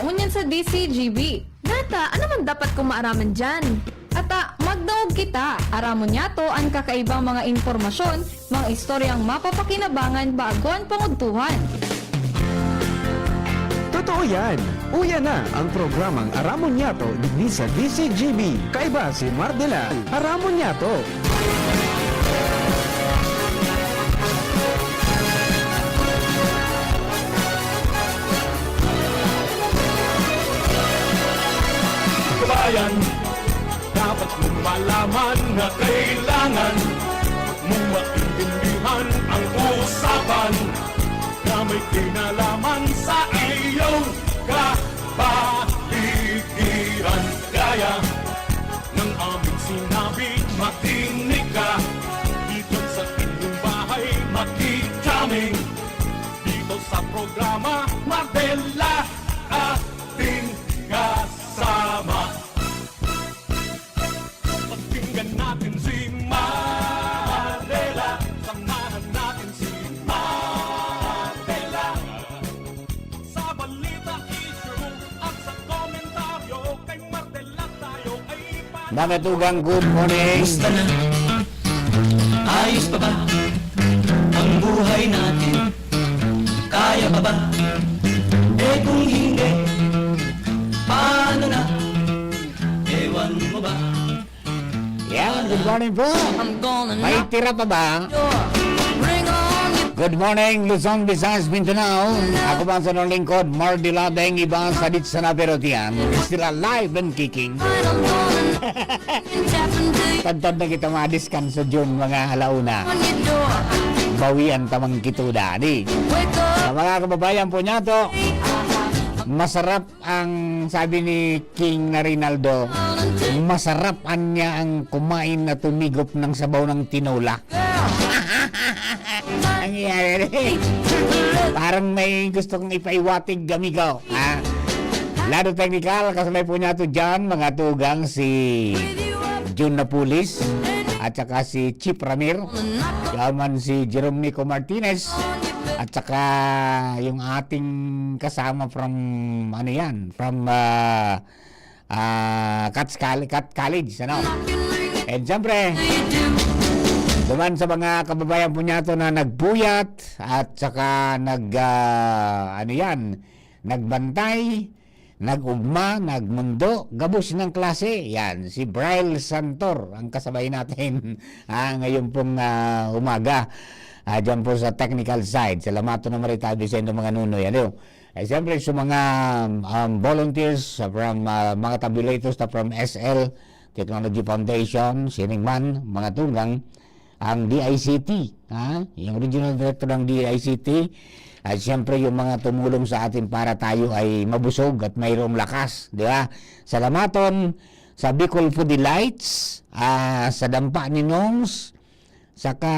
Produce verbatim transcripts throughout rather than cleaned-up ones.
Ngunyan sa D C G B. Data, ano man dapat kong maaraman dyan? Ata, magdaog kita. Aramon niyato an kakaibang mga impormasyon, mga istoryang mapapakinabangan bago an pangudtuhan. Totoo yan! Uya na ang programang Aramon Niyato digdi sa D C G B. Kaiba si Mardela. Aramon Niyato! Kabayan, dapat mong malaman na kailangan mong maintindihan ang usapan na may kinalaman sa iyong kapaligiran. Gaya ng aming sinabi, makinig ka. Dito sa inyong bahay, makikaming. Dito sa programa, Mardela, ating kasama. Pakinggan natin si Mardela. Samahan natin si Mardela. Sa balita, issue, at sa komentaryo, kay Mardela tayo ay ipa- Mga tugang, good morning. Kumusta na? Ayos pa ba ang buhay natin? Kaya pa ba? Eh kung hindi, paano na? Ewan mo ba? Yan, good morning po. May tira pa ba? Good morning, Luzon, Visayas, Mindanao. Ako ba sa lingkod, Mardy Labeng, iba sa Ditsana, pero tiyan. Still alive and kicking. Tadtad na kita madiskanso, Jun, mga alauna. Bawian tamang kituda, di? Sa mga kababayan po niya to, masarap ang, sabi ni King na Rinaldo, masarap anya ang kumain na tumigop ng sabaw ng tinola. Ang nangyayari, parang may gusto kong ipaiwatig, amigo. Ha? Lado Technical, kasabay po niya to dyan, mga tugang, si Jun Napulis, at saka si Chip Ramir, yaman si Jerome Nico Martinez, at saka yung ating kasama from, ano yan, from uh, uh, Cat, College, ano? And siyempre, duman sa mga kababayan po niya to na nagpuyat at saka nag, uh, ano yan, nagbantay, nag-ugma, nagmundo, gabos ng klase. Yan, si Brian Santor, ang kasabay natin ah, ngayon pong uh, umaga. Uh, diyan po sa technical side. Salamat na marita, Vicente, mga nunoy. Ano? Eh, siyempre, sa mga um, volunteers from uh, mga tabulators na from S L, Technology Foundation, sining man, mga tugang, ang D I C T, ha? Yung regional director ng D I C T, at siyempre yung mga tumulong sa atin para tayo ay mabusog at mayroong lakas, di ba? Salamaton sa Bicol Food Delights, ah, sa Dampa ni Nongs, saka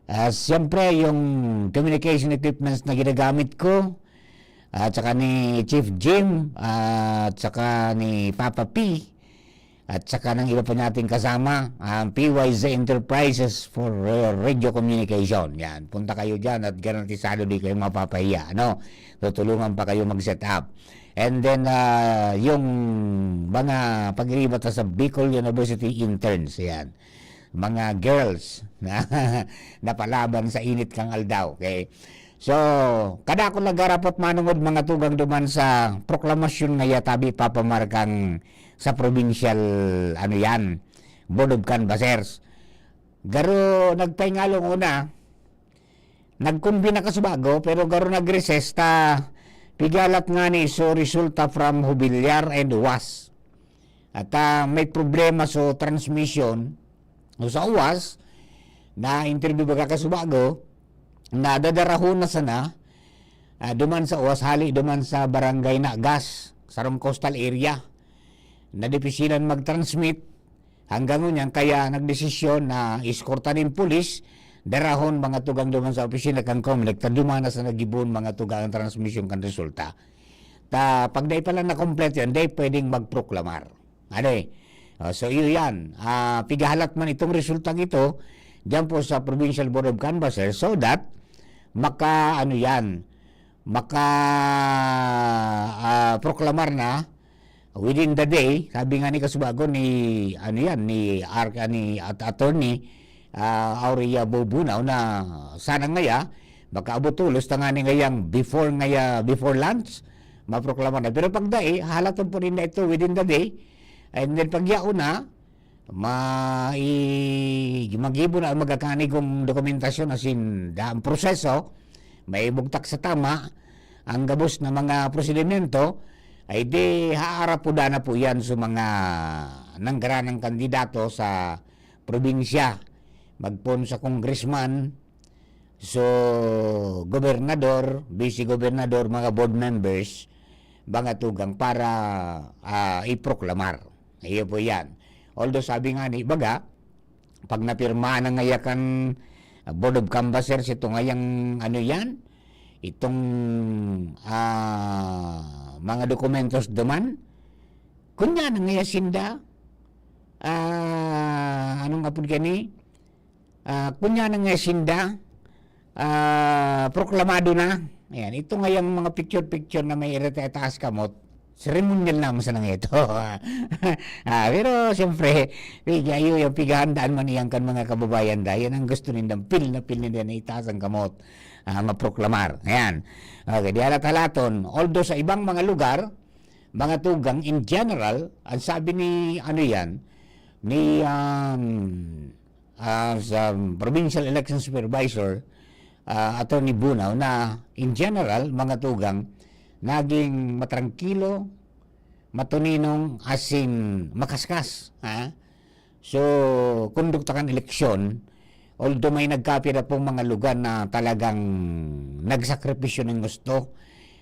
ah, siyempre yung communication equipments na ginagamit ko, at saka ni Chief Jim, at saka ni Papa P, at saka ng iba pa nating kasama, ang P Y Z Enterprises for uh, Radio Communication. Yan, punta kayo dyan at garantisado di kayo mapapahiya. Ano? Tutulungan pa kayo mag-set up. And then, uh, yung mga pag-iribat sa Bicol University interns, yan. Mga girls na napalaban sa init kang aldaw. Okay? So, kada ako nagharapot manungod mga tugang duman sa proklamasyon nga yatabi papamarkang sa provincial, ano yan, Board of Canvassers. Garo nagpahingalong una, nagkumbina ka subago, pero garo nag-recess ta pigalat nga ni so resulta from Hubillar and Uwas. At uh, may problema so transmission o sa Uwas, na interview baga ka subago, na dadarahon na sana uh, duman sa Uwas, hali duman sa barangay Nagas, sarong coastal area. Nadipisilan mag-transmit hanggang ngunyan, kaya nagdesisyon na iskorta nin pulis, darahon mga tugang duman sa opisina kan Comelec, ta duman na sa nagibon mga tugang ang transmisyon kan resulta. Ta pag dai pa lang nakompleto yan, dai pwedeng magproklamar. Ano eh? Uh, so iyo yan. Uh, pigahalat man itong resultang ito dyan po sa Provincial Board of Canvassers so that maka ano yan, maka proklamar na within the day, sabi nga ni kasubago ni, ano yan, ni Ar-, ni at-, attorney, ah, Aurea Bobunaw na sana ngaya, makaabot tolos, tanganing ngayang before ngaya, before lunch, maproklamar na. Pero pag dai, halaton po ninda ito within the day. And then pag yaon na, ma-, i-, maggibo na ang magkakanigong dokumentasyon, as in, da-, ang proseso, maibugtak sa tama, ang gabos na mga prosedimento, ay di, haarapodan na po yan sa mga nanggaranang kandidato sa probinsya. Magpoon sa congressman, so, gobernador, vice-gobernador, mga board members, mga tugang para, ah, iproklamar. Iyo po yan. Although sabi nga ni baga, pag napirma na ngaya kan Board of Canvassers, ito ngayang ano yan, itong, ah, mga dokumentos duman, kunya na ngaya sinda, ah, anong apod gani? Ah, kunya na ngaya sinda, ah, proklamado na. Ayan, ito ngayang mga picture-picture na may irita taas kamot, seremonyal naman sana ngaya ito. Ah, pero siyempre, pigayo yung pighahandaan man iyan kan mga kababayan da. Yan ang gusto nindang pil na pil ninda na itaas ang kamot, ah, maproklamar. Ayan. Okay, di halat-halaton. Although sa ibang mga lugar, mga tugang, in general, ang sabi ni, ano yan, ni, um, ah, sa Provincial Election Supervisor, ah, Attorney Bunaw, na in general, mga tugang, naging matrangkilo, matuninong, as in, makaskas, ha? So, kondukta kan eleksyon, although may nagkapira pong mga lugar na talagang nagsakripisyo ng gusto,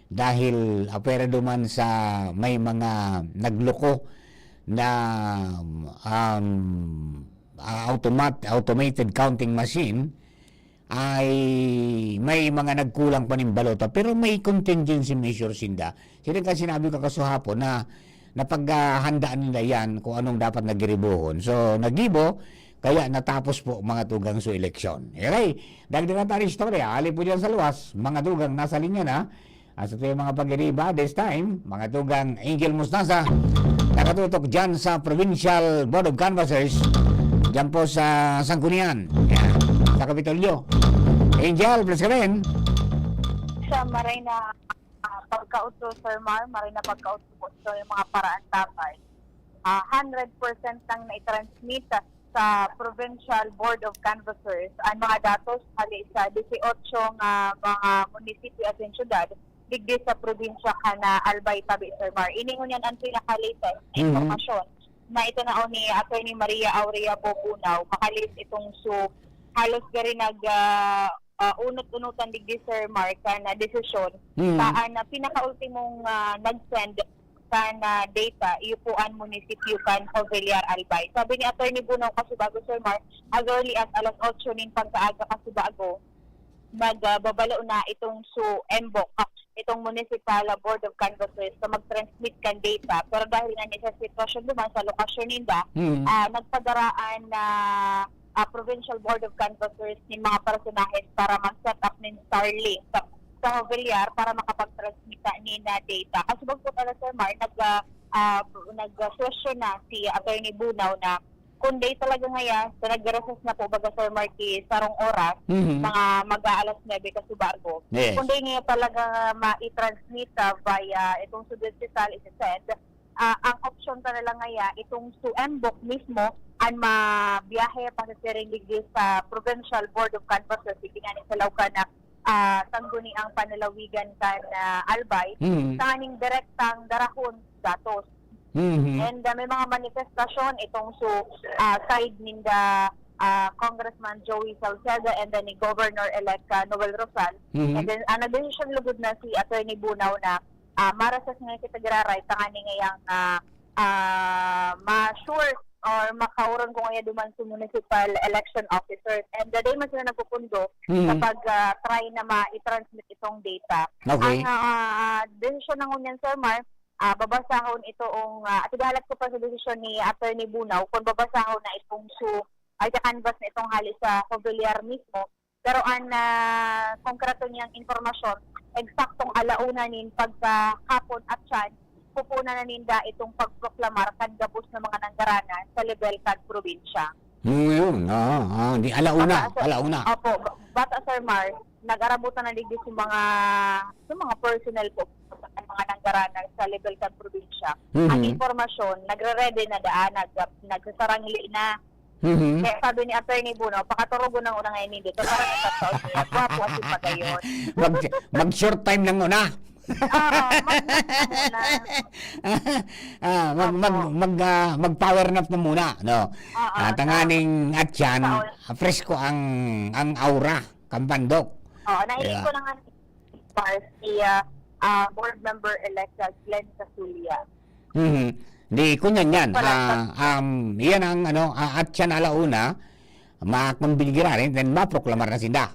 dahil apwera duman sa may mga nagloko na, um, ah, automat-, automated counting machine, ay may mga nagkulang pa nin balota, pero may contingency measure sinda. Sila kan sinabi ko kasuhapon na napaghahandaan nila yan kung anong dapat na giribohon. So, nagibo, kaya natapos po mga tugang su eleksyon. Okay, dagdagan tayo istorya. Hali po dyan sa luwas, mga tugang nasa linya na. At sa tuyang mga pagiriba, this time, mga tugang Angel Mustasa, nakatutok dyan sa Provincial Board of Canvassers, dyan po sa Sanggunian, yan, sa Kapitolyo. Angel, please come in. Sa maray na, ah, pagkautro, Sir Mar, maray na pagkautro po sa mga paraantabay. Ah, hundred percent nang naitransmit sa Provincial Board of Canvassers ang mga datos hali sa dieciocho nga mga munisipyo asin syudad digdi sa probinsya kan Albay tabi, Sir Mar. Ini ngunyan ang pinaka-latest na Mhm. impormasyon na itinaw ni Attorney Maria Aurea Bobunaw, makalis itong su halos gari nag, ah, ah, unot-unotan digdi, Sir Mar, kan desisyon. Mhm. Saan na pinakaultimong, ah, nag-send kan, ah, data, iyo po an munisipyo kan Jovellar, Albay. Sabi ni Attorney Bunaw kasubago, Sir Mar, as early as alas otso nin pagkaaga kasubago, magbabalo na itong su MBOC, ah, itong Municipal Board of Canvassers na mag-transmit kan data. Pero dahil nga ni sa sitwasyon duman sa lokasyon ninda, Mhm. ah, nagpadaraan na, ah, Provincial Board of Canvassers nin mga personahes para mag-set up nin Starlink sa, sa Jovellar para makapag-transmit nin, ah, data. Kasubago po pala, Sir Mar, nag, ah, ah, nag-question na si Attorney Bunaw na kung day talaga ngaya, sa nag-recess na po baga, Sir Mar, ki sarong oras, Mhm. mga mag-aalas nuebe kasubago. Yes. Kung day ngaya talaga ma-transmit, ah, via itong su digital, isi-send, ah, ang option ta na lang ngaya, itong su MBOC mismo, an mabiyahe pasisiring digdi sa Provincial Board of Canvassers, digdi ngani sa Laucana, ah, Sangguniang Panalawigan kan, ah, Albay, Mhm. tanganing direktang darahon datos. Mhm. And, ah, may mga manifestasyon itong su, ah, side ninda, ah, Congressman Joey Salceda and then ni Governor-elect, ah, Noel Rosal. Mhm. And then, ah, nagdesisyon lugod na si Attorney Bunaw na, ah, ma-recess nga kita giraray, tanganing ngayang, ah, ah, ma-sure or makaoron ko ngaya duman sa municipal election officers. And the day man sila nagpupundo Mhm. sa pag, ah, try na ma-transmit itong data. Okay. Ang, ah, desisyon na ngunyan, Sir Mar, ah, babasahon itong, ah, at idahalat ko pa sa desisyon ni Attorney Bunaw kung babasahon na itong su, ay, canvas na itong hali sa Jovellar mismo. Pero ang, ah, konkreto niyang impormasyon, eksaktong alauna nin pagkahapon at siyan, pupunan na ninda itong pagproklamar kan gabos na mga nanggarana sa lebel kan probinsya. Yun, yun. Oo, oo. Di, alauna, Bata, sir, alauna. Opo, ba-, bata, Sir Mar, nag-arabutan na digdi sa mga, sa mga personnel po, sa mga nanggarana sa lebel kan probinsya. Mhm. Ang impormasyon, nagre-ready na daan, nag-, nagsasarangli na. Mhm. Kaya sabi ni Attorney Bunaw, "Pakaturugon na nguna ngayon, hindi. Kaya parang nagkataon nila, gwapo at sipag ngayon." Mag-, mag-short time lang muna. Oo, mag-, mag-, muna. Ah, mag-, mag-, Opo. mag-, ah, mag-power nap na muna, no? Oo, Ah, sa tanganing atyan, sa ol- ah, fresko ang, ang aura, kan Bandok. Oo, nahiling Kaya ko na nga si, si, ah, ah, board member-elect, ah, Glenn Casulia. Mhm. Di, kunyan yan. Wala Ah, pa. um, yan ang, ano, ah, atyan alauna, makumbinigirarin, then maproklamar na sinda.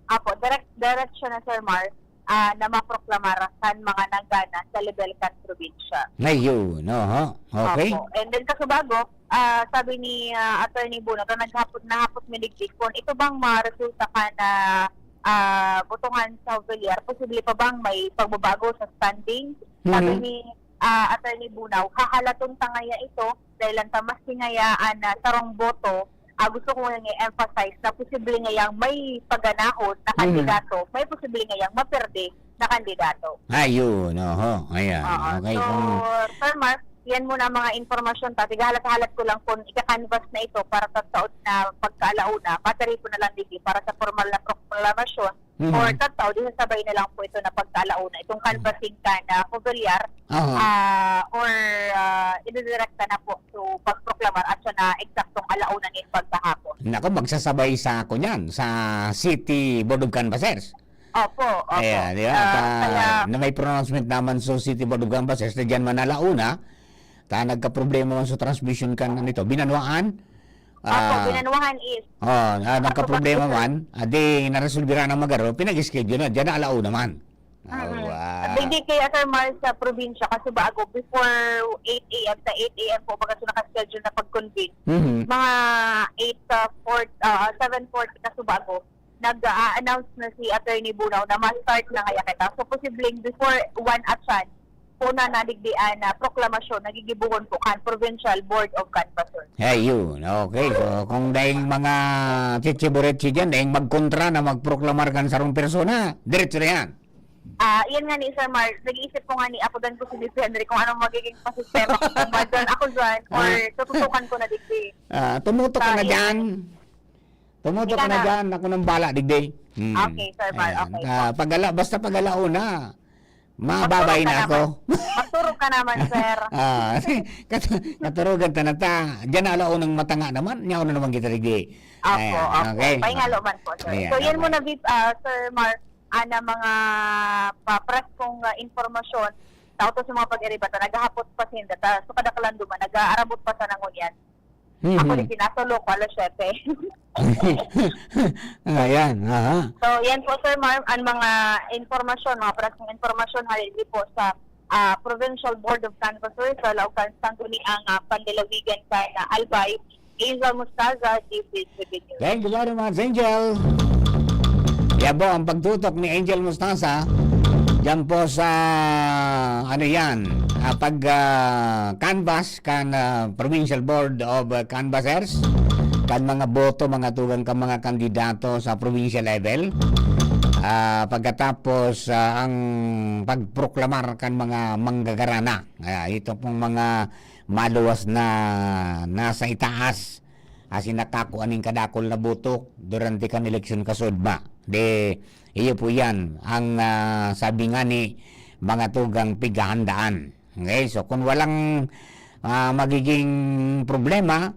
Apo, direk-, direksyon na, Sir Mar, ah, na maproklamar kan mga nanggana sa lebel kan probinsya. Ayun, oho. Okay. Apo. And then, kasubago, ah, sabi ni, ah, Attorney Bunaw, na naghapot, nahapot mi digdi kung ito bang maresulta kan, ah, botohan sa Villar, posible pa bang may pagbabago sa standing? Sabi Mhm. ni, ah, Attorney Bunaw, hahalaton ta ngaya ito, dahil lang ta maski ngaya an, ah, sarong boto, ah, gusto ko nga i-emphasize na posible ngayang may paganahon na Mhm. kandidato, may posible ngayang maperde na kandidato. Ayun, oho, ayan. Oo. Okay, So, kung Sir Mark, yan muna ang mga impormasyon ta. Tigahalat-halat ko lang kung ika-canvass na ito para sa saot na pagkaalauna. Patiri ko na lang digdi para sa formal na proklamasyon Mhm. or tagtao, di sabay na lang po ito na pagkaalauna. Itong canvassing ka na Covillar, Aha. ah, or, ah, ididirekta na po. So, pagproklamar at siya na eksaktong alauna nin pagkahapon. Naku, magsasabay sa ako niyan, sa City Board of Canvassers. Opo, opo. Ayan, di ba? Ah, At, ah, kaya na may pronouncement naman sa City Board of Canvassers na dyan man alauna, ta nagkaproblema man sa transmission kan, ano ito, Binanwaan. Opo, Ah, Binanwaan East. Oh, ah, Opo, nagkaproblema Opo. man, ah, di naresolbira ng magaro, pinag-schedule na, dyan na alauna man. Mm. Awa. Hindi kaya, Sir Mar, sa probinsya, kasi bago, before eight a m, sa eight a m po, baga so naka-schedule na pag-convene. Mhm. Mga eight, ah, forty, ah, seven forty na subago, nag-a-announce na si Attorney Bunaw na ma-start na kaya kita. So, posibleng before one atyan, po na nadigdian na proklamasyon, nagigibohon po kan Provincial Board of Canvassers. Ayun, okay. So, kung daing mga chichiburetsi dyan, daing magkontra na magproklamar kan sarong persona, diretso na yan. Ah, yan nga ni Sir Mar, nag-iisip ko nga ni, apodan ko si Miss Henry kung anong magiging pasistema ko, kung ba dyan ako dyan, or Ah. tututukan ko na digdi. Ah, tumutok ka Ah, na yan. dyan. Tumutok Ika ka na na. dyan, ako nang bala, digdi. Hmm. Okay, Sir Mar, Ayan. okay po. Ah, pag-ala-, basta pag-alauna, mababay Magturog ka na ako. naman. Magturog ka naman, sir. Ah, katu-, katurugan ta na ta. Diyan na alaunang matanga naman, niya na naman kita, digdi. Apo, Ayan, apo. okay. Pahingalo man po, sir. Ayan, So, yan okay. muna, Viv-, ah, Sir Mar, ana mga pa-, preskong, ah, impormasyon, tao to sa mga pag-iriba ta, naghahapot pa sinda, ta, so, kadakalan duman, nag-aarabot pa sa nangunyan. Ako Mhm. rin, pinasolo ko, alas siyete. Ayan, aha. So, yan po, Sir Mar, ang mga impormasyon, mga preskong impormasyon, hali po sa, ah, Provincial Board of Canvassers, sa Laocan, Sangguniang, ah, Panlalawigan, sa, ah, Albay, Angel Mostaza, D P H P News. Thank you very much, Angel. Yan po ang pagtutok ni Angel Mostaza. Diyan po sa, ano yan, ah, pag, ah, canvass kan, ah, Provincial Board of, ah, Canvassers, kan mga boto, mga tugang kan mga kandidato sa provincial level. Ah, pagkatapos, ah, ang pagproklamar kan mga manggagarana. Ah, ito pong mga maluwas na nasa itaas, asin nakakua nin kadakul na boto durante kan eleksyon kasudma. Di, iyo po yan ang, ah, sabi nga ni mga tugang pighahandaan. Okay, so kung walang, ah, magiging problema,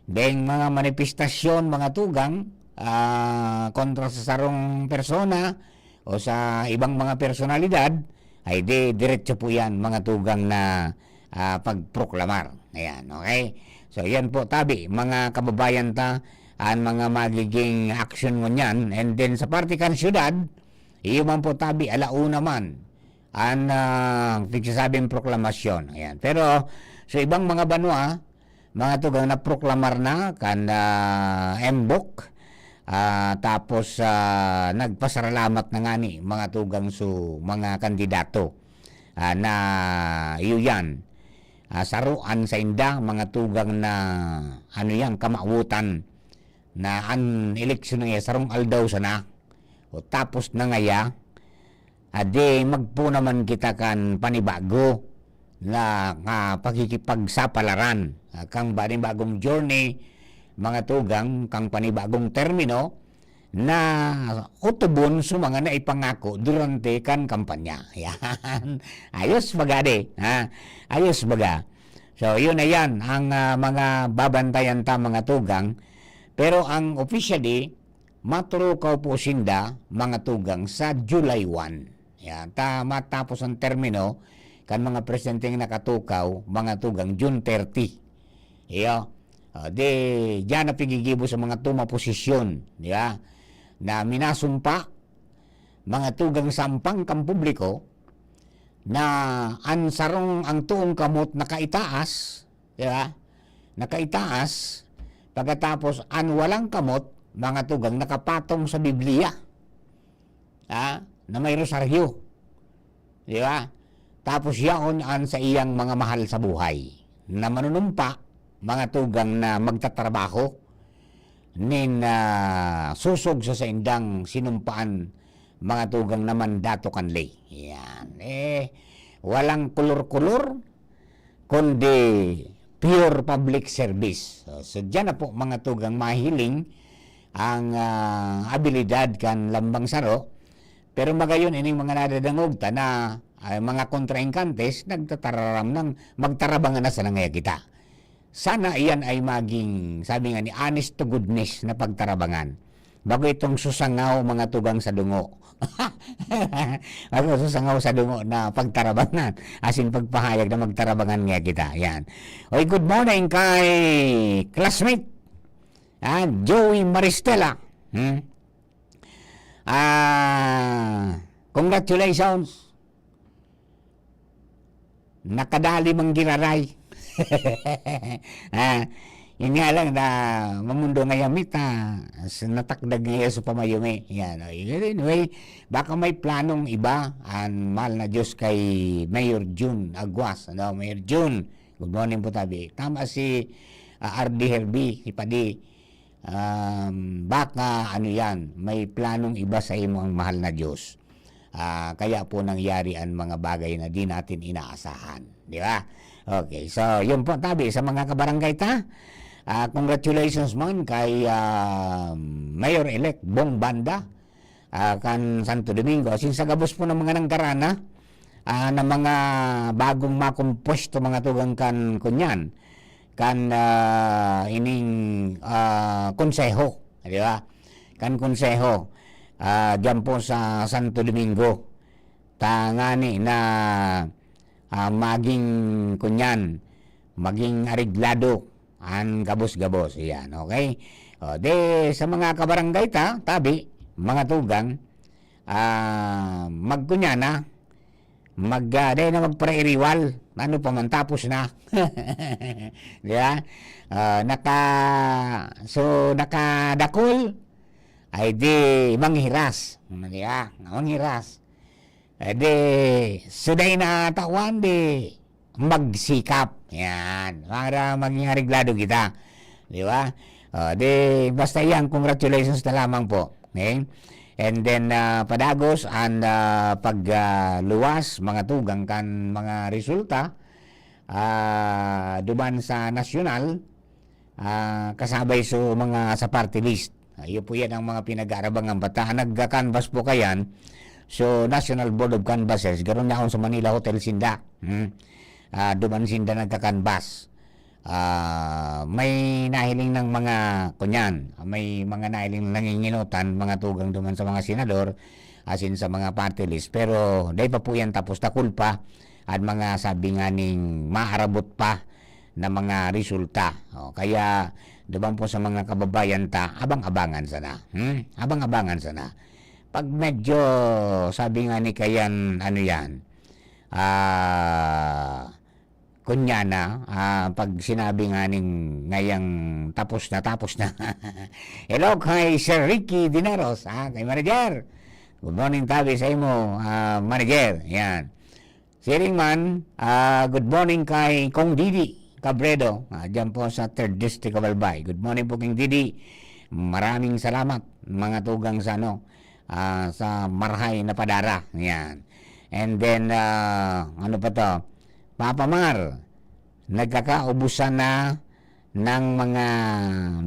deng mga manifestasyon, mga tugang, ah, kontra sa sarong persona o sa ibang mga personalidad, ay di, diretso po yan, mga tugang na, ah, pagproklamar. Ayan, okay? So, yan po, tabi, mga kababayan ta, ang mga magiging aksyon ngunyan. And then, sa parte kan syudad, iyo man po, tabi, alauna man, ang, ah, pigsasabing proklamasyon. Ayan. Pero, sa ibang mga banwa, mga tugang, naproklamar na kan, ah, embok. Ah, tapos, ah, nagpasaralamat na ngani, mga tugang, su mga kandidato. ah, na iyo yan. Ah, saro an sainda, mga tugang, na ano yan, kamawotan na an eleksyon na iya sarong aldaw sana o tapos na ngaya, adi magpo naman kita kan panibago na, ah, pakikipagsapalaran, ah, kang panibagong journey, mga tugang, kang panibagong termino na utubon sa mga naipangako durante kan kampanya. Yan. Ayos baga di, ha? Ayos baga. So, yun na yan ang, ah, mga babantayan ta, mga tugang. Pero ang officially, maturukaw po sinda, mga tugang, sa July one. Yan. Ta, matapos ang termino kan mga presidenteng nakatukaw, mga tugang, June thirty. Iyo. Ah, di, diyan na pigigibo sa mga tuma posisyon, di ba? Na minasumpa, mga tugang, sampang kan publiko, na an sarong, ang toong kamot nakaitaas, di ba? Nakaitaas, pagkatapos an walang kamot, mga tugang, nakapatong sa Biblia, ha, na may rosaryo. Di ba? Tapos yaon an sa iyang mga mahal sa buhay na manunumpa, mga tugang, na magtatrabaho nin, ah, sosog sa saindang sinumpaan, mga tugang, na mandato kanli. Yan. Eh, walang kolor-kolor, kundi pure public service. So, so diyan na po, mga tugang, mahiling ang, ah, abilidad kan lambang saro. Pero magayon, ining mga nadadangog ta na, ah, mga kontraengkantes, nagtatararam ng magtarabangan na sana ngaya kita. Sana iyan ay maging, sabi nga ni, honest to goodness na pagtarabangan. Bago itong susangaw, mga tugang, sa dungo. Bago susangaw sa dungo na pagtarabangan. As in, pagpahayag na magtarabangan ngaya kita. Yan. Oy, good morning kay classmate, ah, Joey Maristela. Hmm? Ah, congratulations. Nakadali man giraray. Ah, yun nga lang na mamundo ngaya mi ta, sa natakdag ngaya sa pamayumi. Yan, o, yun, anyway, baka may planong iba an mahal na Diyos kay Mayor Jun Aguas, ano, Mayor Jun. Good morning po, tabi. Tama si, ah, R D Herby, si Padi. Um, baka, ano yan, may planong iba sa imo ang mahal na Diyos. Ah, kaya po nangyari ang mga bagay na di natin inaasahan. Di ba? Okay, so yun po, tabi, sa mga kabarangay ta, ah, congratulations man kay, ah, Mayor-elect Bong Banda, ah, kan Santo Domingo. Asin sa gabos po ng mga nangkarana, ah, na mga bagong makompuesto, mga tugang, kan kunyan, kan, ah, ining, ah, konseho, di ba? Kan konseho, ah, diyan po sa Santo Domingo. Tangani na, ah, maging kunyan, maging areglado an gabos-gabos. Iyan, okay? O, di, sa mga kabarangay ta, tabi, mga tugang, ah, magkunyan na, mag, ah, dai na magparairiwal. Ano pa man, tapos na. Di ba? Ah, naka, so, nakadakol, ay di, manghiras. Di ba? Manghiras. Eh, di, so, dai na tawan, di, magsikap. Yan. Para maging areglado kita. Di ba? O, di, basta yan, congratulations na lamang po. Okay? And then, ah, padagos an, ah, pag, ah, luwas, mga tugang kan mga resulta, ah, duman sa nasyonal, ah, kasabay so mga sa party list. Ah, iyo po yan ang mga pinag-aarabangan. Bata, nagka-canvas po kayan. So, National Board of Canvassers, garo niya akong sa Manila Hotel sinda. Hmm? Ah, duman sinda nagka-canvas. Ah, may nahiling ng mga, kunyan, may mga nahiling nanginginutan, mga tugang duman sa mga senador, asin sa mga party list. Pero dai pa po yan tapos, takul pa, at mga sabi nga ning maarabot pa na mga resulta. O, kaya duman po sa mga kababayan ta, abang-abangan sana. Hmm? Abang-abangan sana. Pag medyo, sabi nga ni kayan, ano yan, ah, kunya na, ah, pag sinabi nga ning ngayang tapos na, tapos na. Hello kay Sir Ricky Dineros, ah, kay Manager. Good morning, tabi sa imo, ah, Manager. Yan. Siring man, ah, good morning kay Kong Didi Cabredo, ah, dyan po sa third District of Albay. Good morning po, King Didi. Maraming salamat, mga tugang, sa ano, ah, sa marahay na padara. Yan. And then, ah, ano pa to? Papa Mar, nagkakaubusan na ng mga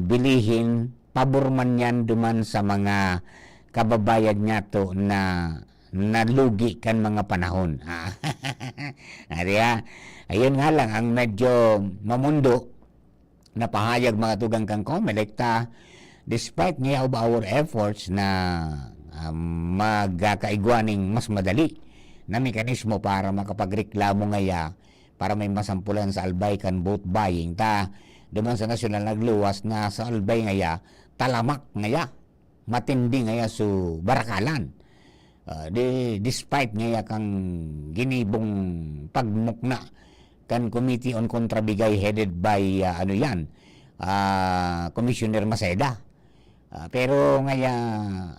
bilihin, pabor man yan duman sa mga kababayan niyato na nalugi kan mga panahon. Ah, di ba? Ayun nga lang, ang medyo mamundo na pahayag, mga tugang, kan Comelec ta, despite nga of our efforts na, ah, magkakaigwa ning mas madali na mekanismo para makapagreklamo ngaya, para may masampulan sa Albay kan vote buying ta, duman sa nasyonal nagluwas na sa Albay ngaya, talamak ngaya, matindi ngaya su barakalan. Ah, di, despite ngaya kang ginibong pagmukna kan Committee on Contrabigay headed by, ah, ano yan, ah, Commissioner Maceda. Ah, pero ngaya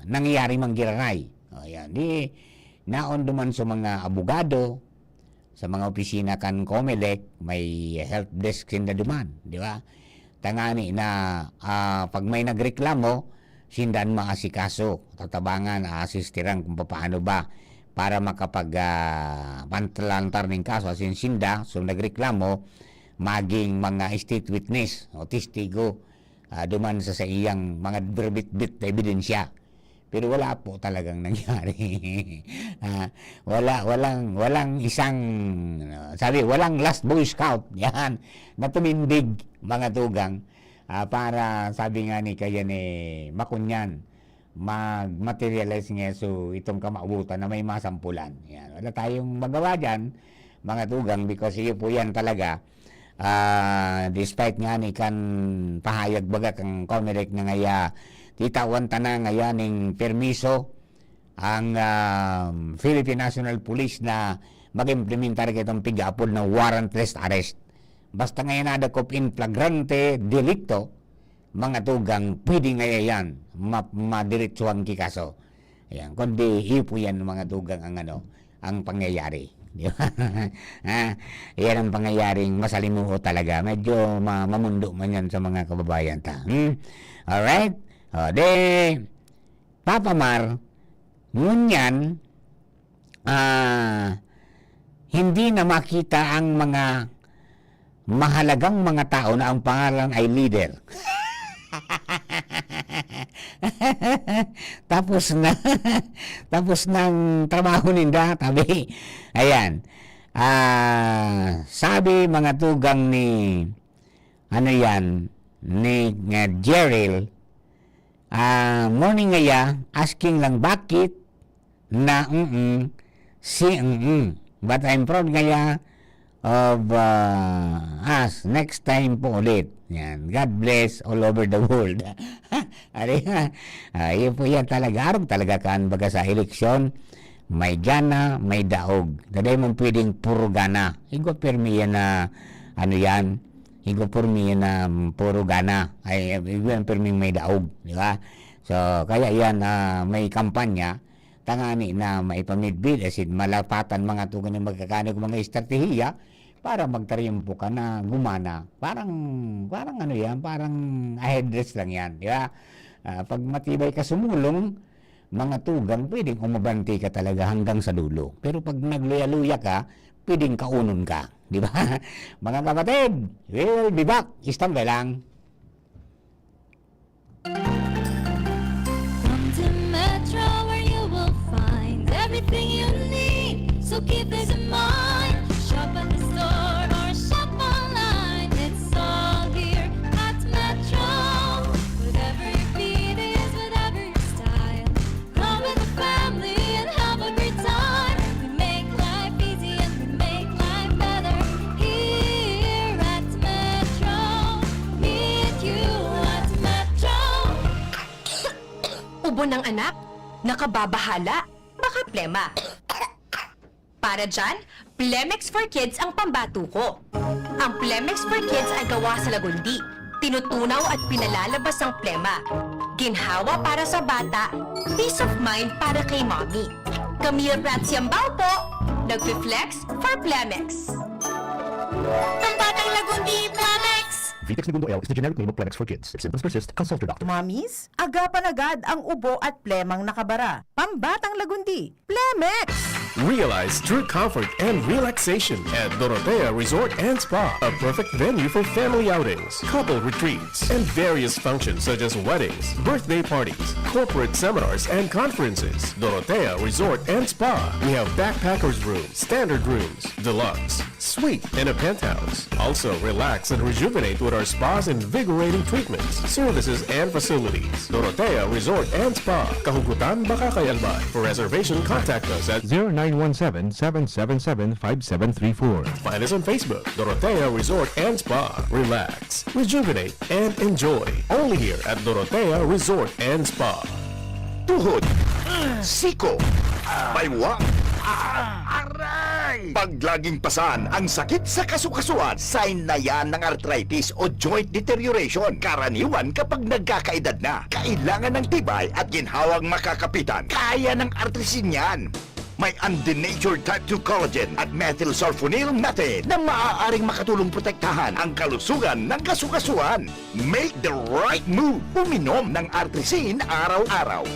nangyayari man giraray. O, yan. Di, naon duman sa mga abogado, sa mga opisina kan Comelec, may help desk sinda duman, di ba? Tangani na, ah, pag may nagreklamo, sinda an maasikaso, tatabangan, aasistiran kung papaano ba para makapag, ah, pantalantar ning kaso, asin sinda, so nagreklamo, maging mga state witness o testigo, ah, duman sa saiyang mga binibitbit na ebidensya. Pero wala po talagang nangyari. Ah, wala, walang, walang isang, ano, sabi, walang last Boy Scout. Yan. Na tumindig, mga tugang. Ah, para, sabi nga ni, kaya ni Makunyan, mag-materialize nga so itong kamawotan na may masampulan. Yan. Wala tayong magawa dyan, mga tugang, because iyo po yan talaga. Ah, despite nga ni kan pahayag baga kan Comelec na ngaya, titawan ta na ngaya ning permiso ang, ah, Philippine National Police na mag-implementar kitong pigaapod na warrantless arrest. Basta ngayon nadakop in flagrante delicto, mga tugang, pwede ngaya yan ma-, madiretsuhan ki kaso. Ayan, kundi iyo po yan, mga tugang, ang ano, ang pangyayari. Di ba? Ha? Yan ang pangyayaring masalimuot talaga. Medyo ma-, mamundo man yan sa mga kababayan ta. Hmm? Alright? O, de, Papa Mar, ngunyan, ah, hindi na makita ang mga mahalagang mga tao na ang pangalan ay leader. Tapos na, tapos na ang trabaho ninda, tabi. Ayan. Ah, sabi mga tugang ni, ano yan, ni, nga Jeril, ah, morning ngaya, asking lang bakit na, mm, si, mm. But I'm proud ngaya of, ah, us. Next time po ulit. Yan. God bless all over the world. Ari, ah, yun po yan talaga. Arog talaga kan baga sa eleksyon. May gana, may daog. Dahil mo pwedeng puro gana. Igwa pirmi yan na, ano yan, igwa pirmi yan na, mm, puro gana. Ay, igwa pirmi may daog. Di ba? So, kaya yan, ah, may kampanya, tangani na maipamidbid, asin malapatan mga tugon na magkakanig mga estratehiya para magtarimpo ka na gumana. Parang, parang ano yan, parang a headdress lang yan, di ba? Ah, pag matibay ka sumulong, mga tugang, pwedeng umabanti ka talaga hanggang sa dulo. Pero pag nagluya-luya ka, pwedeng kaunon ka, di ba? Mga kapatid, we will be back. Istambay lang. Come to Metro where you will find everything you need. So keep this in mind. Shop at the store or shop online. It's all here at Metro. Whatever your feet is, whatever your style. Come with the family and have a great time. We make life easy and we make life better here at Metro. Meet you at Metro. Ubo ng anak? Nakababahala? Baka plema. Para dyan, Plemex for Kids ang pambato ko. Ang Plemex for Kids ay gawa sa lagundi. Tinutunaw at pinalalabas ang plema. Ginhawa para sa bata, peace of mind para kay mommy. Camille Prats Yambao po! Nagfi-flex for Plemex. Pambatang Lagundi, Plemex! Vitex Negundo L is the generic name of Plemex for kids. If symptoms persist, consult your doctor. Mommies, agapan agad ang ubo at plemang nakabara. Pambatang Lagundi, Plemex! Realize true comfort and relaxation at Dorotea Resort and Spa, a perfect venue for family outings, couple retreats, and various functions such as weddings, birthday parties, corporate seminars, and conferences. Dorotea Resort and Spa. We have backpackers room, standard rooms, deluxe, suite, and a penthouse. Also, relax and rejuvenate with our spa's invigorating treatments, services, and facilities. Dorotea Resort and Spa, Kahugutan, Bacacay, Albay. For reservation, contact us at zero nine one seven, seven seven seven, five seven three four. Find us on Facebook, Dorotea Resort and Spa. Relax, rejuvenate, and enjoy. Only here at Dorotea Resort and Spa. Tuhod, siko, baywang, aray! Pag laging pasan ang sakit sa kasukasuan, sign na yan ng arthritis o joint deterioration. Karaniwan kapag nagkakaedad na, kailangan ng tibay at ginhawang makakapitan. Kaya ng Artrisin yan. May undenatured type two collagen at methylsulfonyl methane na maaaring makatulong protektahan ang kalusugan ng kasukasuan. Make the right move. Uminom ng Artrisin araw-araw.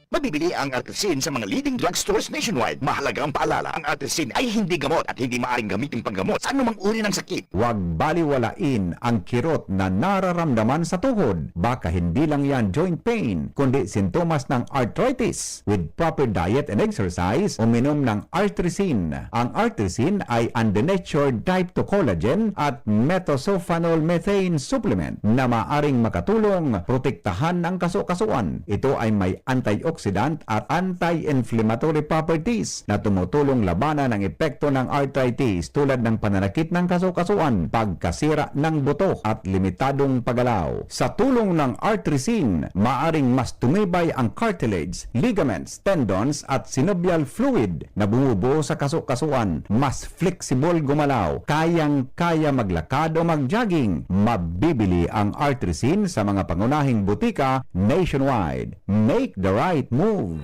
Mabibili ang Artrisin sa mga leading drugstores nationwide. Mahalagang paalala, ang Artrisin ay hindi gamot at hindi maaaring gamitin panggamot sa anumang uri ng sakit. Huwag baliwalain ang kirot na nararamdaman sa tuhod. Baka hindi lang yan joint pain, kundi sintomas ng arthritis. With proper diet and exercise, uminom ng Artrisin. Ang Artrisin ay undenatured type two collagen at methylsulfonyl methane supplement na maaring makatulong protektahan ang kasukasuan. Ito ay may antioxidant at anti-inflammatory properties na tumutulong labanan ang epekto ng arthritis tulad ng pananakit ng kasukasuan, pagkasira ng buto at limitadong paggalaw. Sa tulong ng Artrisin, maaring mas tumibay ang cartilage, ligaments, tendons at synovial fluid na bumubuo sa kasukasuan, mas flexible gumalaw, kayang-kaya maglakad o mag-jogging. Mabibili ang Artrisin sa mga pangunahing butika nationwide. Make the right move!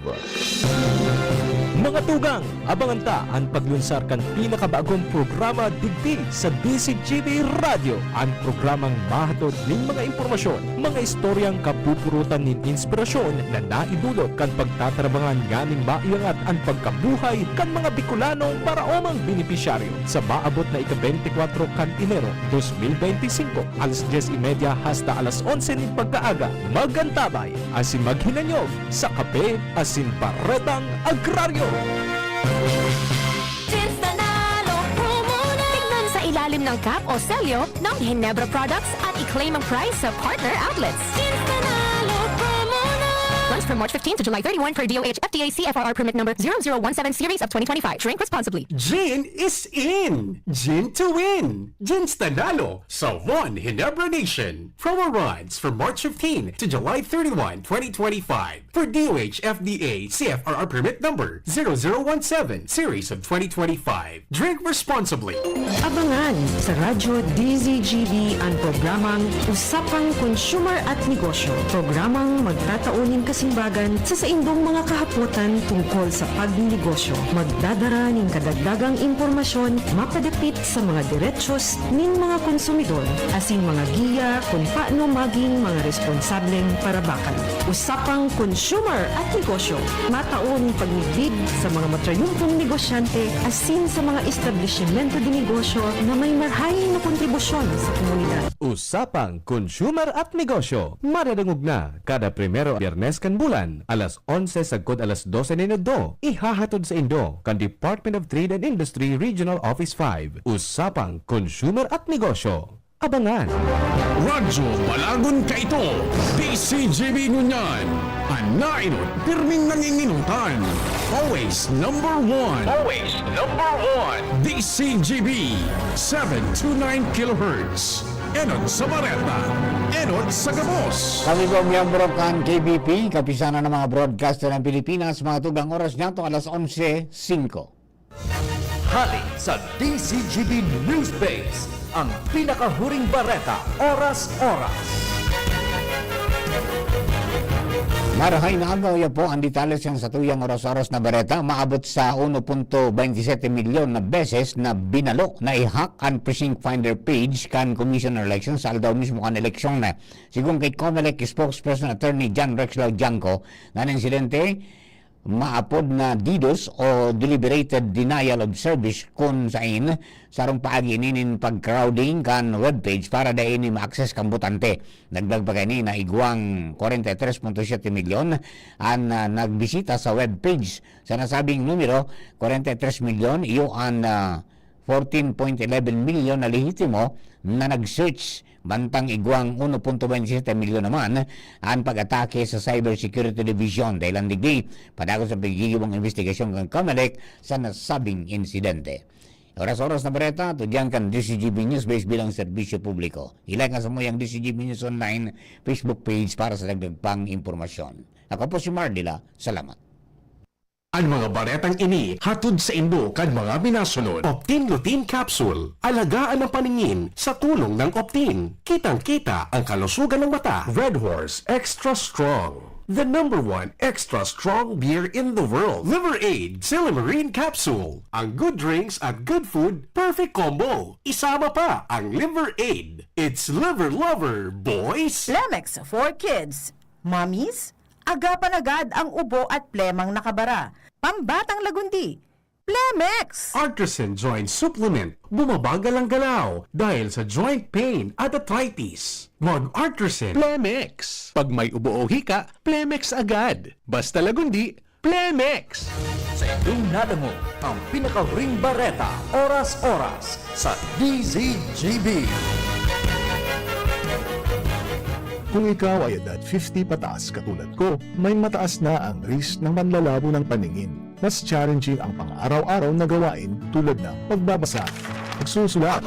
Mga tugang, abangan ta an paglunsar kan pinakabagong programa digdi sa D Z G B Radyo, an programang mahatod nin mga impormasyon, mga istoryang kapupurutan nin inspirasyon na naidulot kan pagtatarabangan nganing maiangat an pagkabuhay kan mga Bicolanong paraomang benepisyaryo. Sa maabot na ika-beintikwatro kan Enero, dos mil beintisinko, alas dyes y media hasta alas onse nin pagkaaga, mag-antabay asin maghinanyog sa Kape asin Baretang Agraryo. Jeans Nanalo Promo na! Tignan sa ilalim ng cap o selyo ng Ginebra Products at i-claim ang prize sa partner outlets. Jeans Nanalo Promo na! Runs from March fifteen to July thirty-one per D O H F D A C F R R permit number zero zero one seven series of twenty twenty-five. Drink responsibly. Gin is in! Gin to win! Jeans Nanalo sa One Ginebra Nation. Promo runs from March fifteen to July thirty-one, twenty twenty-five. For D O H F D A C F R R permit number zero zero one seven series of twenty twenty-five. Drink responsibly. Abangan sa Radyo D Z G B an programang Usapang Consumer at Negosyo. Programang magtatao nin kasimbagan sa saindong mga kahapotan tungkol sa pagnenegosyo. Magdadara nin kadagdagang impormasyon mapadapit sa mga derechos nin mga konsumidor asin mga giya kun paano magin mga responsableng parabakal. Usapang Consumer at Negosyo, matao nin pagmidbid sa mga matrayumpong negosyante asin sa mga establisimento de negosyo na may marahay na kontribusyon sa komunidad. Usapang Consumer at Negosyo, madadangog na kada primero Biyernes kan bulan, alas onse sagkod alas dose nin udto, ihahatod saindo kan Department of Trade and Industry Regional Office five. Usapang Consumer at Negosyo. Abangan! Radyo Balagon kaito, D Z G B ngunyan, an naenot pirming nangingenotan. Always number one. Always number one. D Z G B, seven two nine kilohertz. Enot sa bareta, enot sa gabos. Kami po miyembro kan K B P, Kapisanan ng mga Broadcaster ng Pilipinas, mga tugang, oras niyato alas onse singko. Hali sa D Z G B News Base, ang pinakahuring bareta, oras-oras. Marahay na agaw, yan po ang detalye sa satuyang oras-oras na bareta. Maabot sa uno punto baynte sete milyon na beses na binalo na i-hack an Precinct Finder page kan Commission on Elections sa aldaw mismo kan eleksyon. Sigon kay Comelec spokesperson Attorney John Rex Laudianco, na insidente maapod na DDoS o deliberated denial of service, kun sain sarong paagi ini nin pag-crowding kan webpage para dai ini ma-access kan botante. Dagdag pa kaini na igwang kwarenta y tres punto siyete milyon an, ah, nagbisita sa webpage. Sa nasabing numero, kwarenta y tres milyon, iyo an, ah, fourteen point eleven milyon na lehitimo na nag-search, mantang igwang uno punto baynte sete milyon naman an pag-atake sa Cybersecurity Division. Dahilan digdi, padagos sa paggigiwang investigasyon kan Comelec sa nasabing insidente. Oras-oras na bareta, tudyan kan D C G B News Base bilang serbisyo publiko. I-like ang samuyang D C G B News Online Facebook page para sa dagdag pang impormasyon. Ako po si Mardila. Salamat. Ang mga baretang ini hatod saindo kan mga minasunod. Optin Lutein Capsule. Alagaan ang paningin sa tulong ng Optin. Kitang-kita ang kalusugan ng mata. Red Horse Extra Strong. The number one extra strong beer in the world. Liver Aid Silymarin Capsule. Ang good drinks at good food, perfect combo. Isama pa ang Liver Aid. It's Liver Lover, boys! Plemex for kids. Mommies, agapan agad ang ubo at plemang nakabara. Pambatang lagundi. Plemex! Artisan Joint Supplement. Bumabagal ang galaw dahil sa joint pain at arthritis. Mag-Artisan. Plemex. Pag may ubo o hika, Plemex agad. Basta lagundi, Plemex! Sa indong nadangog ang pinakahuring bareta, oras-oras, sa D Z G B. Kung ikaw ay edad fifty pataas katulad ko, may mataas na ang risk ng panlalabo ng paningin. Mas challenging ang pang-araw-araw na gawain tulad ng pagbabasa, pagsusulat,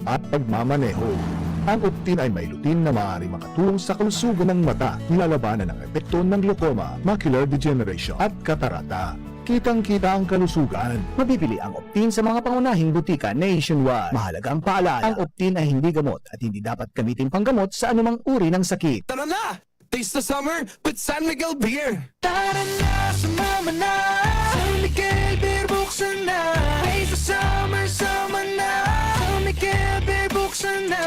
at pagmamaneho. Ang Optin ay may lutein na maaaring makatulong sa kalusugan ng mata, nilalabanan ang epekto ng glaucoma, macular degeneration, at katarata. Kitang-kita ang kalusugan. Mabibili ang Optin sa mga pangunahing butika nationwide. Mahalaga ang paalala, ang Optin ay hindi gamot at hindi dapat gamitin panggamot sa anumang uri ng sakit. Tara na! Taste the summer with San Miguel Beer! Tara na, sumama na! San Miguel Beer, buksan na! Taste the summer, sama na! San Miguel Beer, buksan na!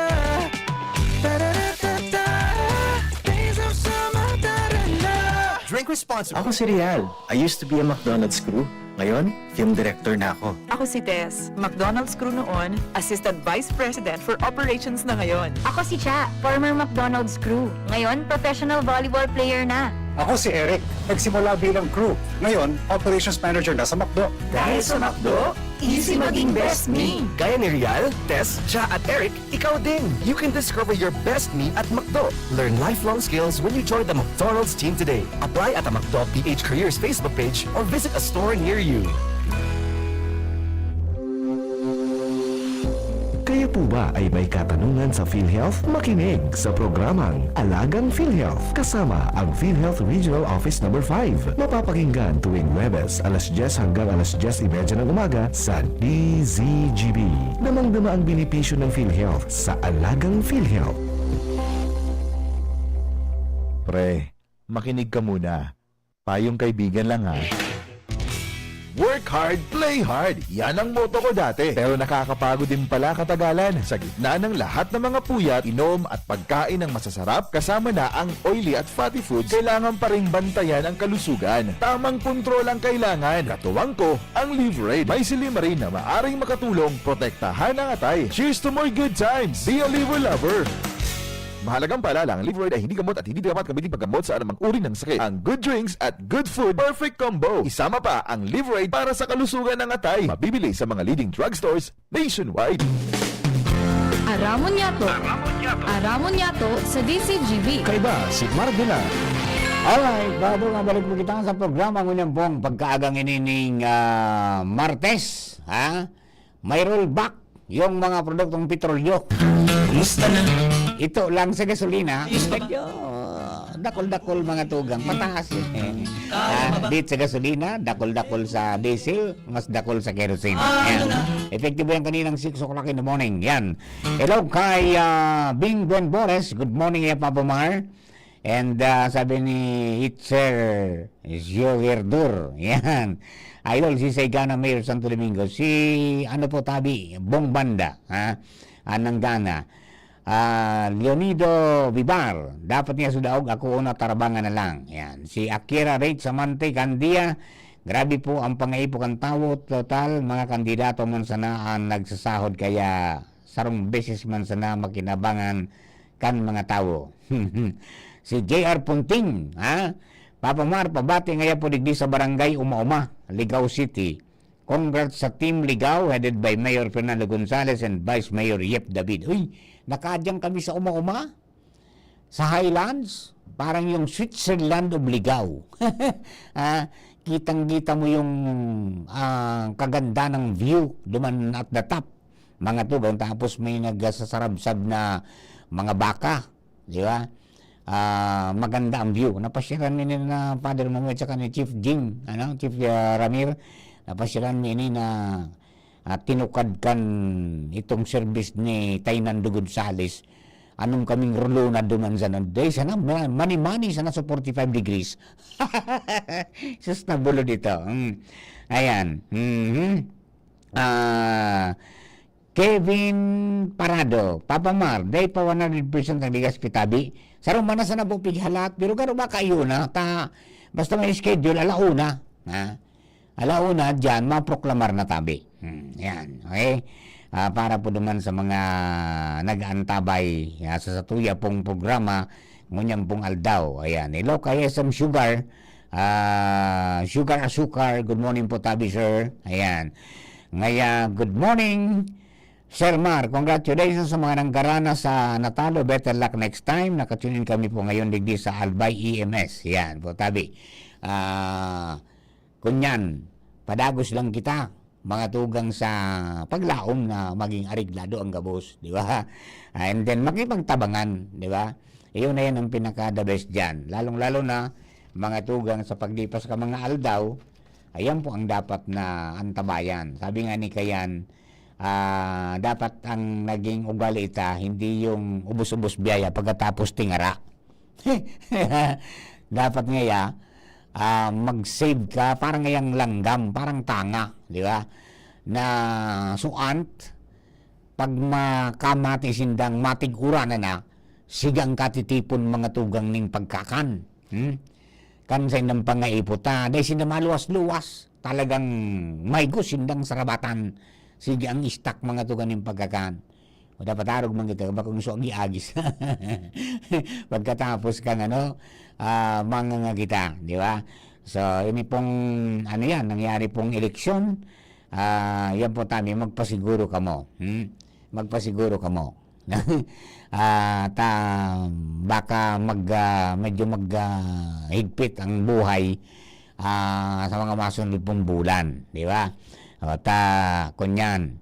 Tara-ra-ta-ta! Taste of summer, tara na! Drink responsibly. Ako si Rial. I used to be a McDonald's crew. Ngayon, film director na ako. Ako si Tess, McDonald's crew noon, Assistant Vice President for Operations na ngayon. Ako si Cha, former McDonald's crew. Ngayon, professional volleyball player na. Ako si Eric, nagsimula bilang crew. Ngayon, operations manager na sa McDo. Dahil sa McDo, easy maging best me. Gaya ni Rial, Tess, Cha at Eric, ikaw din! You can discover your best me at McDo. Learn lifelong skills when you join the McDonald's team today. Apply at a McDo P H Careers Facebook page or visit a store near you. Kayo po ba ay may katanungan sa PhilHealth? Makinig sa programang Alagang PhilHealth kasama ang PhilHealth Regional Office Number five. Mapapakinggan tuwing Huwebes, alas dyes hanggang alas dyes y media ng umaga sa D Z G B. Damang-dama ang benepisyo ng PhilHealth sa Alagang PhilHealth. Pre, makinig ka muna. Payong kaibigan lang, ha. Work hard, play hard. Yan ang motto ko dati. Pero nakakapagod din pala katagalan. Sa gitna ng lahat ng mga puyat, inom at pagkain ng masasarap, kasama na ang oily at fatty foods, kailangan pa ring bantayan ang kalusugan. Tamang kontrol ang kailangan. Katuwang ko, ang Liverade. May silymarin na maaring makatulong protektahan ang atay. Cheers to more good times! Be a Liver Lover! Mahalagang paalala, ang Liverade ay hindi gamot at hindi dapat gamitin paggamot sa anumang uri ng sakit. Ang good drinks at good food, perfect combo. Isama pa ang Liverade para sa kalusugan ng atay. Mabibili sa mga leading drugstores nationwide. Aramon Yato. Aramon Yato. Aramon Yato sa D C G B. Kaiba si Mark Dilan. Alright, bago nga balik mo kita sa programa, ngunyan pong pagkaagang inining, ah, Martes, ha? May rollback yung mga produktong petrolyo. Kumusta na? Ito lang sa gasolina, medyo dakol-dakol mga tugang, pataas eh. Ah, bit sa gasolina, dakol-dakol sa diesel, mas dakol sa kerosene. Ayan. Epektibo yan kaninang six o'clock in the morning. Yan. Hello kay, ah, Bing Buenbores. Good morning, ya Papa Mar. And, ah, sabi ni Itzer Gioverdur, yan. Idol, si Saigana Mayor Santo Domingo, si ano po tabi, Bong Banda, ha? Anang gana. Ah, Leonido Vivar, dapat niya sudaog, ako una, tarabangan na lang. Yan. Si Akira Rate Samante Candia, grabe po ang pangaipo kan tawo, total, mga kandidato man sana ang nagsasahod, kaya sarong beses man sana makinabangan kan mga tawo. Si J R Punting, ha? Papa Mar, pabati ngaya po digdi sa Barangay Uma-Uma, Ligao City. Congrats sa Team Ligao, headed by Mayor Fernando Gonzales and Vice Mayor Yep David. Uy, nakadyang kami sa Uma-Uma, sa Highlands, parang yung Switzerland of Ligao. Ah, kitang-kita mo yung, ah, kaganda ng view duman at the top, mga tugang. Tapos may nagsasarabsab na mga baka, di ba? Ah, maganda ang view. Napasyalan mi ni na Father Manuel tsaka ni Chief Jing, ano, Chief, ah, Ramir. Napasyalan mi ini na, ah, tinukad kan itong service ni Tainando Gonzales. Anong kaming rulona duman sana? Day sana, ma-, mani-mani sana sa forty-five degrees. Sus, nabulod ito. Mm. Ayan. Mhm. Ah, Kevin Parado, Papa Mar, dai pa one hundred percent ang bigas pitabi. Sarong mana sana po pighalat, pero garo ba kayo na? Ta, basta may schedule, ala una. Ha? Ala una, dyan, maproklamar na tabi. Hmm, yan. Okay? Ah, para po naman sa mga nag-aantabay, ah, sa satuya pong programa, ngunyan pong aldaw. Ayan. Hello, kay S M Sugar. Ah, Sugar Asukar, good morning po, tabi, sir. Ayan. Ngaya, good morning, Sir Mar. Congratulations sa mga nanggarana sa natalo. Better luck next time. Nakatunin kami po ngayon digdi sa Albay E M S. Yan po, tabi. Ah, kunyan, padagos lang kita, mga tugang, sa paglaom na maging areglado ang gabos, di ba? And then, makipagtabangan, di ba? Iyon na yan ang pinaka-the best dyan. Lalong-lalo na, mga tugang, sa paglipas ka mga aldaw, ayan po ang dapat na antabayan. Sabi nga ni Kayan, ah, dapat ang naging ugali ita, hindi yung ubos-ubos biyaya pagkatapos tingara. Dapat ngaya, ah, mag-save ka, parang ngayang langgam, parang tanga, di ba? Na suant, pag makamati sindang matig-uran na na, sigang katitipon mga tugang ning pagkakan. Hmm? Kan sa indang pangaipo ta, dai sinda maluwas-luwas. Talagang maygo sindang sarabatan. Sige, ang istak mga tugang ning pagkakan. O dapat arog man kita, bakong so agi-agis. Pagkatapos kan ano, ah, manganga kita, di ba? So, ini pong, ano yan, nangyari pong eleksyon, ah, yan po tabi, magpasiguro kamo. Hmm? Magpasiguro kamo. Ah, ta, baka mag, ah, medyo mag, ah, higpit ang buhay, ah, sa mga masunod pong bulan, di ba? O, ta, kunyan,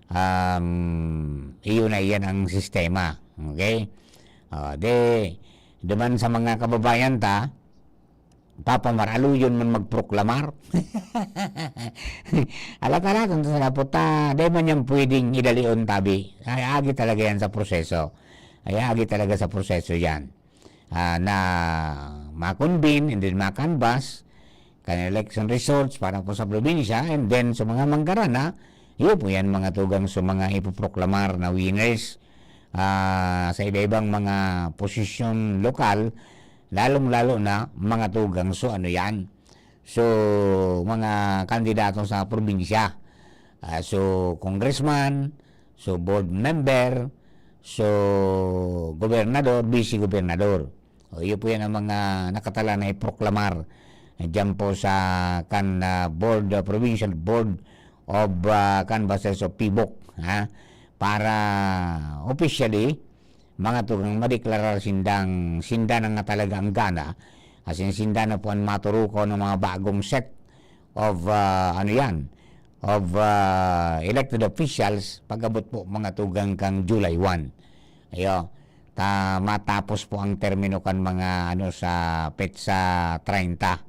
um, iyo na iyan ang sistema. Okay? O, de, duman sa mga kababayan ta, Papa Mar, aluyon man magproklamar. Alat-alatan ta sana po ta, dai man yan pwedeng idalion tabi. Ay, agi talaga yan sa proseso. Ay, agi talaga sa proseso yan. Ah, na ma-convene and then ma-canvass kan election results para po sa probinsya, and then sa mga manggarana, iyo po yan mga tugang sa mga ipoproklamar na winners, ah, sa iba-ibang mga posisyon lokal, lalong-lalo na mga tugang. So, ano yan? So, mga kandidato sa probinsya. Ah, so, congressman, so, board member, so, gobernador, vice-gobernador. O, iyo po yan ang mga nakatala na iproklamar. Eh, diyan po sa kan, ah, board, ah, provincial board of, ah, canvassers of PIVOC, ha? Para officially, mga tugang madeklarar sindang, sinda na nga talaga ang gana, as in, sinda na po ang maturukaw ng mga bagong set of, ah, ano yan, of, ah, elected officials, pag-abot po mga tugang kang July one. Ayo, ta, matapos po ang termino kan mga, ano, sa petsa treinta.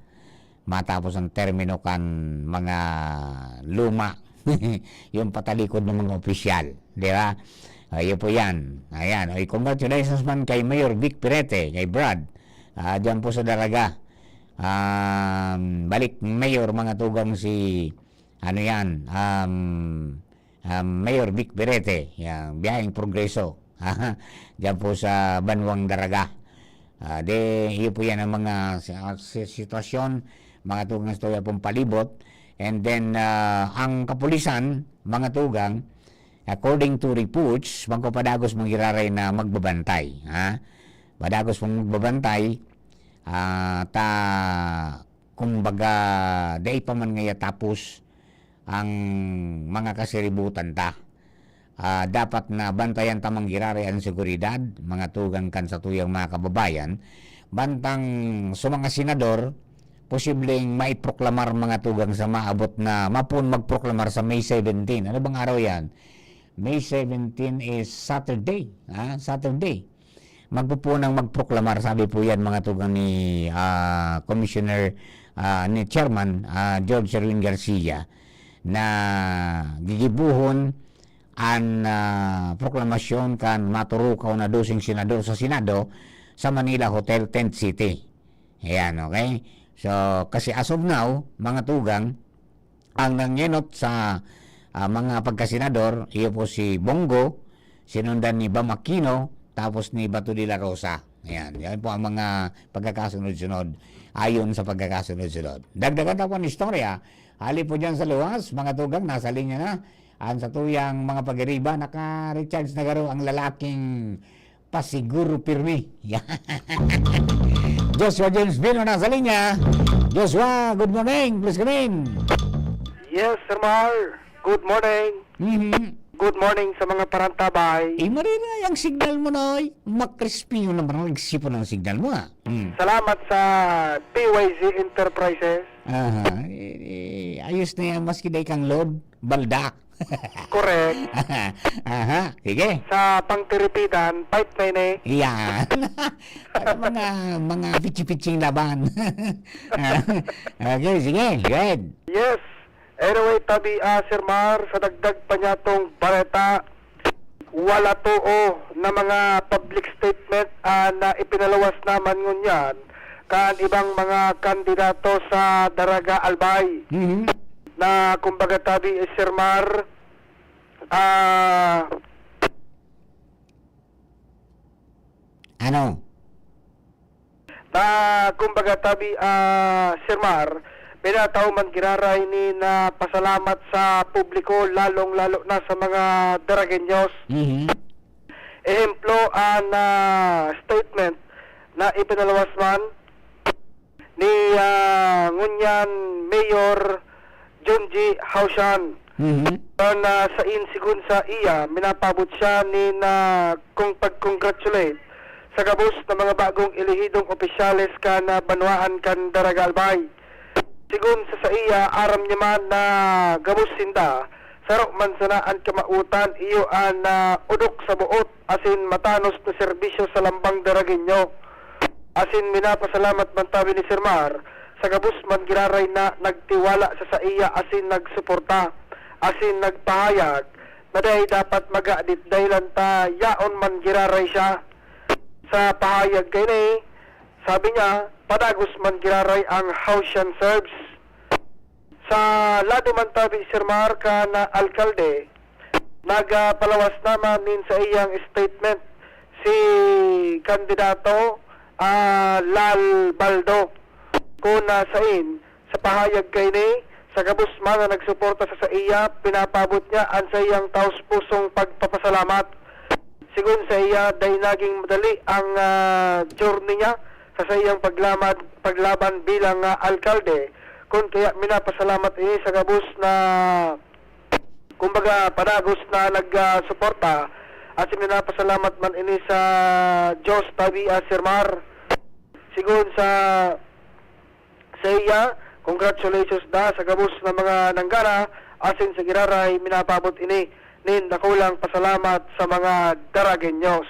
Matapos ang termino kan mga luma, yung patalikod ng mga opisyal, di ba? Ayun po yan. Ayan. Oy, congratulations man kay Mayor Vic Pirete, kay Brad. Ah, diyan po sa Daraga. Um, balik mayor, mga tugang, si, ano yan, um, um, Mayor Vic Berete, yan, biyaheng Progreso. Diyan po sa Banwang Daraga. Ah, de, iyo po yan ang mga si-, ah, si-, sitwasyon, mga tugang, sa tuya pong palibot. And then, ah, ang kapulisan, mga tugang, according to reports, magpapadagos manggiraray na magbabantay, ha? Padagos pong magbabantay, ah, ta, kumbaga, dai pa man ngaya tapos ang mga kasiributan ta. Ah, dapat na bantayan ta manggiraray an seguridad, mga tugang, kan satuyang mga kababayan, bantang sa mga senador, posibleng maiproklamar, mga tugang, sa maabot na, mapon magproklamar sa May seventeen. Ano bang araw yan? May seventeen is Saturday, ha? Saturday. Magpupunang magproklamar, sabi po yan, mga tugang, ni, ah, Commissioner, ah, ni Chairman, ah, George Erwin Garcia, na gigibuhon an, ah, proklamasyon kan maturukaw na doseng senador sa Senado sa Manila Hotel, Tent City. Ayan, okay? So, kasi as of now, mga tugang, ang nangenot sa, ah, mga pagkasenador, iyo po si Bong Go, sinundan ni Bam Aquino, tapos ni Bato de la Rosa. Ayan, yan po ang mga pagkakasunod-sunod, ayon sa pagkakasunod-sunod. Dagdagan ta po ang istorya. Hali po dyan sa luwas, mga tugang, nasa linya na. Ang satuyang mga pag-iriba, naka-recharge na garo ang lalaking pasiguro pirmi. Joshua James Bino nasa linya. Joshua, good morning. Please come in. Yes, Sir Mar. Good morning. Mhm. Good morning sa mga parantabay. Eh, marira ang signal mo, Noy. Makrispyo na maragsi po ng signal mo, ah. Mm. Salamat sa P Y Z Enterprises. Aha. Eh, eh, ayos na yan, maski dai kang load, baldak. Correct. Aha, sige. Sa pangtiripidan, pipe na ini. Yan. Ano mga, mga pitsi-pitsing laban. Okay, sige, go ahead. Yes. Anyway, tabi, ah, Sir Mar, sa dagdag pa niyatong bareta, wala too na mga public statement, ah, na ipinaluwas naman ngunyan kan ibang mga kandidato sa Daraga Albay. Mhm. Na, kumbaga, tabi, eh, Sir Mar, ah, Ano? Na, kumbaga, tabi, ah, Sir Mar, pinatao man giraray ni na pasalamat sa publiko, lalong-lalo na sa mga Daragueños. Mhm. Ehemplo, an, ah, statement na ipinaluwas man ni, ah, ngunyan Mayor Junji Haushan. Mhm. Kan, ah, sain, sigon sa iya, minapabot siya nin, ah, kung pag-congratulate sa gabos na mga bagong elehidong opisyales kan, ah, banwaan kan Daraga Albay. Sigon sa saiya, aram niya man na gabos sinda, saro man sana an kamawotan, iyo an, ah, odok sa boot asin matanos na serbisyo sa lambang Daragueño. Asin minapasalamat man tabi ni Sir Mar sa gabos man giraray na nagtiwala sa saiya asin nagsuporta asin nagpahayag na dai dapat magadit dahelan ta yaon man giraray siya. Sa pahayag kaini, sabi niya, padagos man giraray ang Haushan Serbs. Sa lado man tabi, Sir Mar, kan alkalde, nagpalawas naman nin saiyang statement si kandidato, ah, Lal Baldo, kun, ah, sain, sa pahayag kaini, sa gabos man na nagsuporta sa saiya, pinapaabot niya an saiyang taos-pusong pagpapasalamat. Sigon saiya, dai naging madali ang, ah, journey niya sa saiyang paglamad-, paglaban bilang, ah, alkalde. Kun kaya minapasalamat ini sa gabos na, kumbaga, padagos na nag, ah, suporta. Asin minapasalamat man ini sa Diyos, tabi, ah, Sir Mar. Sigon sa saiya, congratulations da sa gabos na mga nanggana, asin sa giraray, minapaabot ini nin dakulang pasalamat sa mga Daragueños.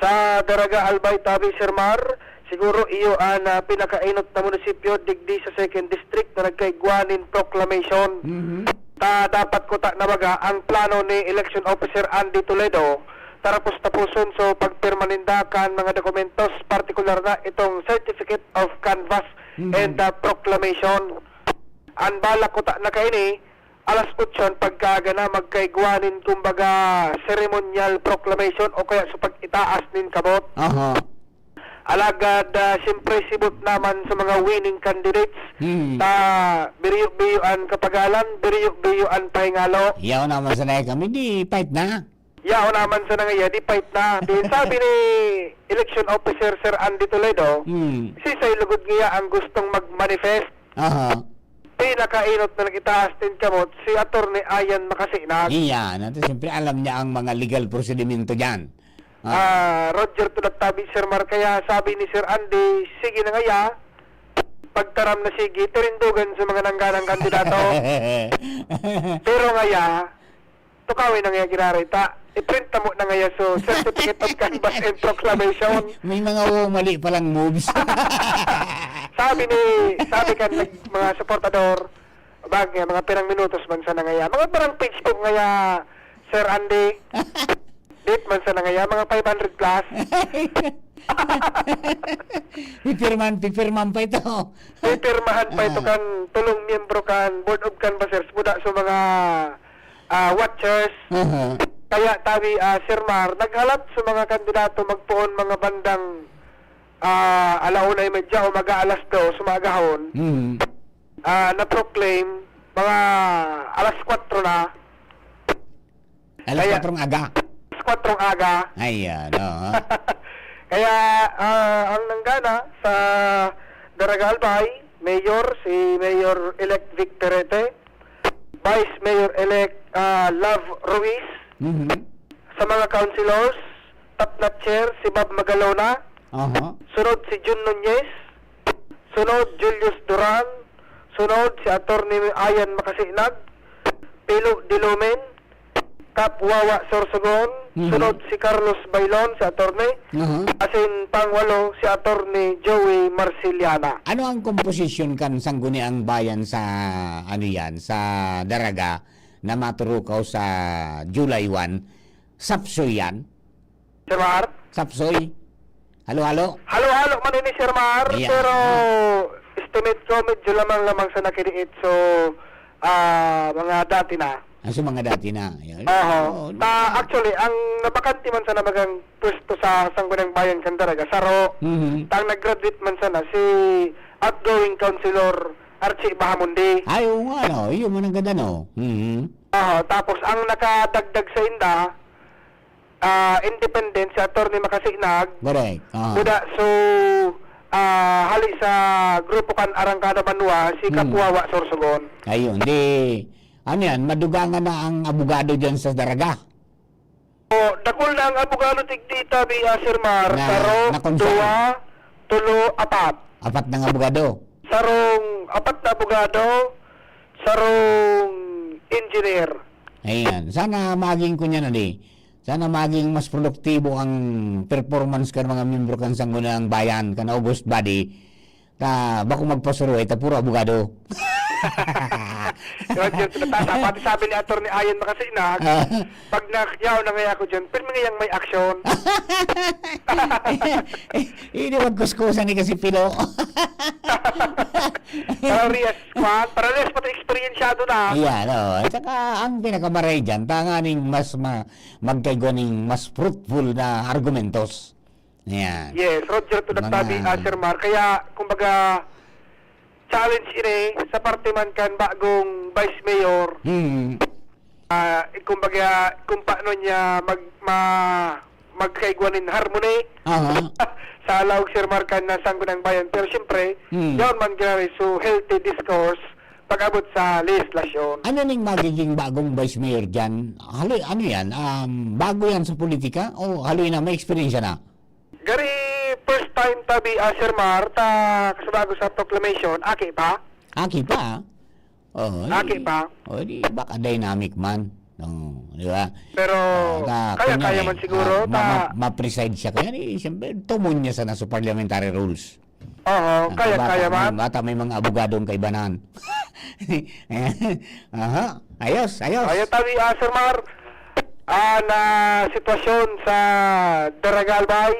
Sa Daraga Albay tabi, Sir Mar, siguro iyo an, ah, pinakaenot na munisipyo digdi sa Second District na nagkaigwa nin proclamation. Mhm. Ta dapat kuta na baga ang plano ni Election Officer Andy Toledo Tarapos-taposon, so pagpirma ninda kan mga dokumentos, partikular na itong Certificate of Canvass Mhm. and, ah, Proclamation. An balak ko ta na kaini, alas otso an pagkaaga na, magkaigwa nin, kumbaga, ceremonial proclamation o kaya sa pag-itaas nin kamot. Aha. Alagad, ah, siyempre, sibot naman sa mga winning candidates, Hmm. ta biriyo-biyo an kapagalan, biriyo-biyo an pahingalo. Yaon naman sana kami, di fight na. Yaon naman sana ngaya, di fight na. Di sabi ni election officer Sir Andy Toledo, Hmm. si Say lugod ngaya ang gustong mag-manifest. Aha. Pinakainot na nag-itaas nin kamot, si Attorney Ian Makasinag. Iyan, at siyempre alam niya ang mga legal prosedimento diyan. Ah. Ah, Roger, tulad tabi, Sir Mar, kaya sabi ni Sir Andy, "Sige na ngaya, pagtaram na sige, tirindugan sa mga nangganang kandidato." Pero ngaya, tukawin na ngaya ginarita, iprint na mo na ngaya so Certificate of Canvass and Proclamation. May mga mali palang moves. Sabi ni, sabi kan nag-, mga suportador, bag, mga pirang minutos man sana ngaya. Mga pirang page po ngaya, Sir Andy. Date man sana ngaya, mga five hundred plus. Pipirman, pipirman pa ito. Pipirmahan pa ito Ah. kan tulong miyembro kan Board of Canvassers, buda sa mga, ah, watchers. Aha. Kaya tabi, ah, Sir Mar, naghalat sa mga kandidato magpoon mga bandang, ah, ala una y media o mag-aalas dos, maagahon. Mm. Ah, na-proclaim, mga alas kwatro na. Alas Kaya, kwatrong aga. alas kwatrong aga. Ayan, oo. Kaya, ah, ang nanggana sa Daraga Albay, Mayor, si Mayor-elect Vic Perete, Vice Mayor-elect, ah, Love Ruiz, Mhm. sa mga councilors, Tatnat Chair, si Bob Magalona, Aha. sunod si Jun Nunez, sunod Julius Duran, sunod si Attorney Ian Makasinag, Pilo Dilumen, Kap Wawa Sorsogon, Mhm. sunod si Carlos Bailon, si attorney, Aha. asin pangwalo si Attorney Joey Marciliana. Ano ang komposisyon kan Sangguniang Bayan sa, ano yan, sa Daraga na maturukaw sa July one? Sapsoy yan? Sir Mar? Sapsoy. Halo-halo. Halo-halo man ini, Sir Mar, Yeah. pero estimate ko, medyo lamang-lamang sa nakiriit. So, ah, mga dati na. Ah, so mga dati na. Yan. Oho. Oo, Ta, ma- actually, ang nabakante man sana bagang pwesto sa Sangguniang Bayan kan Daraga, saro. Mhm. Ta ang nag-graduate man sana, si outgoing Councilor Archie Bahamonde. Ay, oo nga, no? Yun man ang ganda, no? Mhm. Oho. Tapos, ang nakadagdag sa inda, ah, independent si Attorney Makasinag. Correct. Ah. Buda, so, ah, hali sa grupo kan Arangkada Banwa, si Hmm. Kap Wawa Sorsogon. Ayun, di, ano yan, madugangan na ang abogado dyan sa Daraga. O, dakul na ang abogado digdi tabi, ah, Sir Mar. Na, Saro, na concern. Duwa, tulo, apat. Apat na nga abogado. Sarong, apat na abogado, sarong engineer. Ayan. Sana maging kunya na di. Sana maging mas produktibo ang performance kan mga miyembro kan Sangguniang Bayan, kan August Body. Ta, bako magpasuruhay, ta puro abogado. Roger, tata-, pati sabi ni Attorney Ian Makasinag, Ah. pag nakyaw na ngaya ako dyan, pirmi ngayang may aksyon. Eh, di magkuskusan ni kasi Pilo. Parehas, kwan, parehas pati eksperyensyado na. Ayan, oo. At saka, ang pinakamaray dyan, tanganing mas ma-, magkaigwa ning mas fruitful na argumentos. Ayan. Yes, Roger, tulad Mga tabi, ah, Sir Mar. Kaya, kumbaga, challenge ini sa parte man kan bagong vice mayor. Hmm. Ah, kumbaga, kung paano niya mag-, ma-, magkaigwa nin harmony Aha. sa laog, Sir Mar, kan na Sangguniang Bayan. Pero siyempre, Hmm. yaon man giraray, so healthy discourse pag-abot sa lehislasyon. Ano ning magiging bagong vice mayor dyan? Hali-, ano yan? Um, bago yan sa politika? O haloy na, may eksperyensya na? Gari, first time tabi, ah, Sir Mar, ta kasabago sa proclamation, aki pa? Aki pa, ah. Oo, Aki di, pa? O, di, baka dynamic man. Oo, di ba? Pero, Ah, ta-, kaya, kunyari, kaya man siguro, ah, ma-, ta- ma-, ma-preside siya. Kaya, di, siyempre, tumon niya sana sa parliamentary rules. Oo, Ah, kaya, bata kaya may, man. bata may mga abogadong kaibanan. Aha, ayos, ayos. Ayaw tabi, ah, Sir Mar. An, ah, sitwasyon sa Daraga, Albay,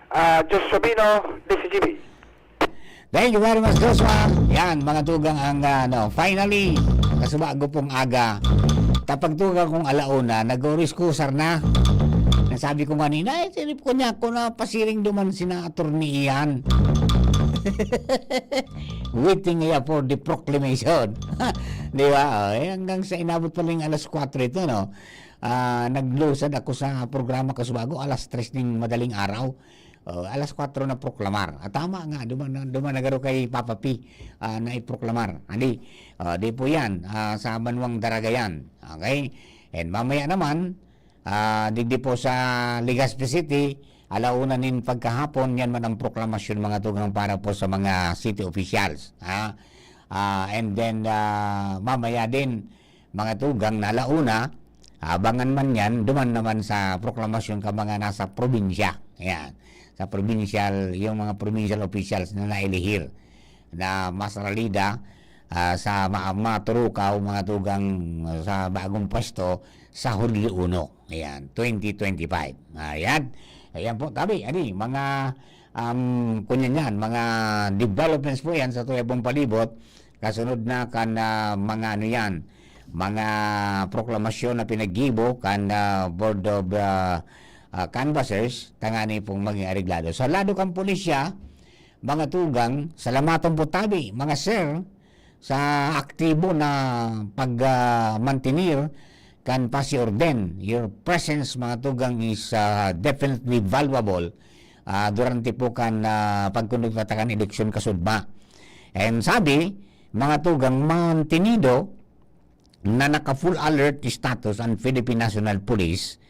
ah, Joshua Bino, D Z G B. Thank you very much, Joshua. Yan, mga tugang ang, ah, ano, finally, kasubago pong aga. Kapag tugang kong ala una, nag-o-rescue na. Nasabi ko kanina, "Ay, sinip ko niya ako na pasiring duman sina Attorney Ian." Waiting here for the proclamation. Di ba? Oh, eh, hanggang sa inabot pa lang alas kwatro ito, no? Ah, naglusad ako sa programa kasubago, alas tres ning madaling araw. Oh, alas kwatro na proklamar. Ah, tama nga, duman na, duman na garo kay Papa P, ah, na iproklamar. Adi, ah, di po yan, ah, sa banwang Daraga yan. Okay? And mamaya naman, ah, digdi po sa Legazpi City, ala una nin pagkahapon, yan man ang proklamasyon, mga tugang, para po sa mga city officials. Ha? Ah, and then, ah, mamaya din, mga tugang, na ala una, abangan man yan, duman naman sa proklamasyon ka mga nasa probinsya. Ayan. Sa provincial, yung mga provincial officials na nailihir na mas ralida, ah, sa ma-, maturukaw, mga tugang, sa bagong pwesto sa Hulyo uno. Ayan, twenty twenty-five. Ayan. Ayan po, tabi, ani, mga, um, kunyan yan, mga developments po yan sa tuyabong palibot. Kasunod na kan, ah, mga ano yan, mga proklamasyon na pinaggibo kan, ah, Board of, ah, ah, Canvassers, tangani pong maging areglado. Sa lado kan pulisya, mga tugang, salamaton po tabi, mga sir, sa aktibo na pag, ah, mantenir kan pasi orden. Your presence, mga tugang, is, ah, definitely valuable, ah, durante po kan, ah, pagkondukta ta kan eleksyon kasudma. And sabi, mga tugang, mantenido na naka-full alert status ang Philippine National Police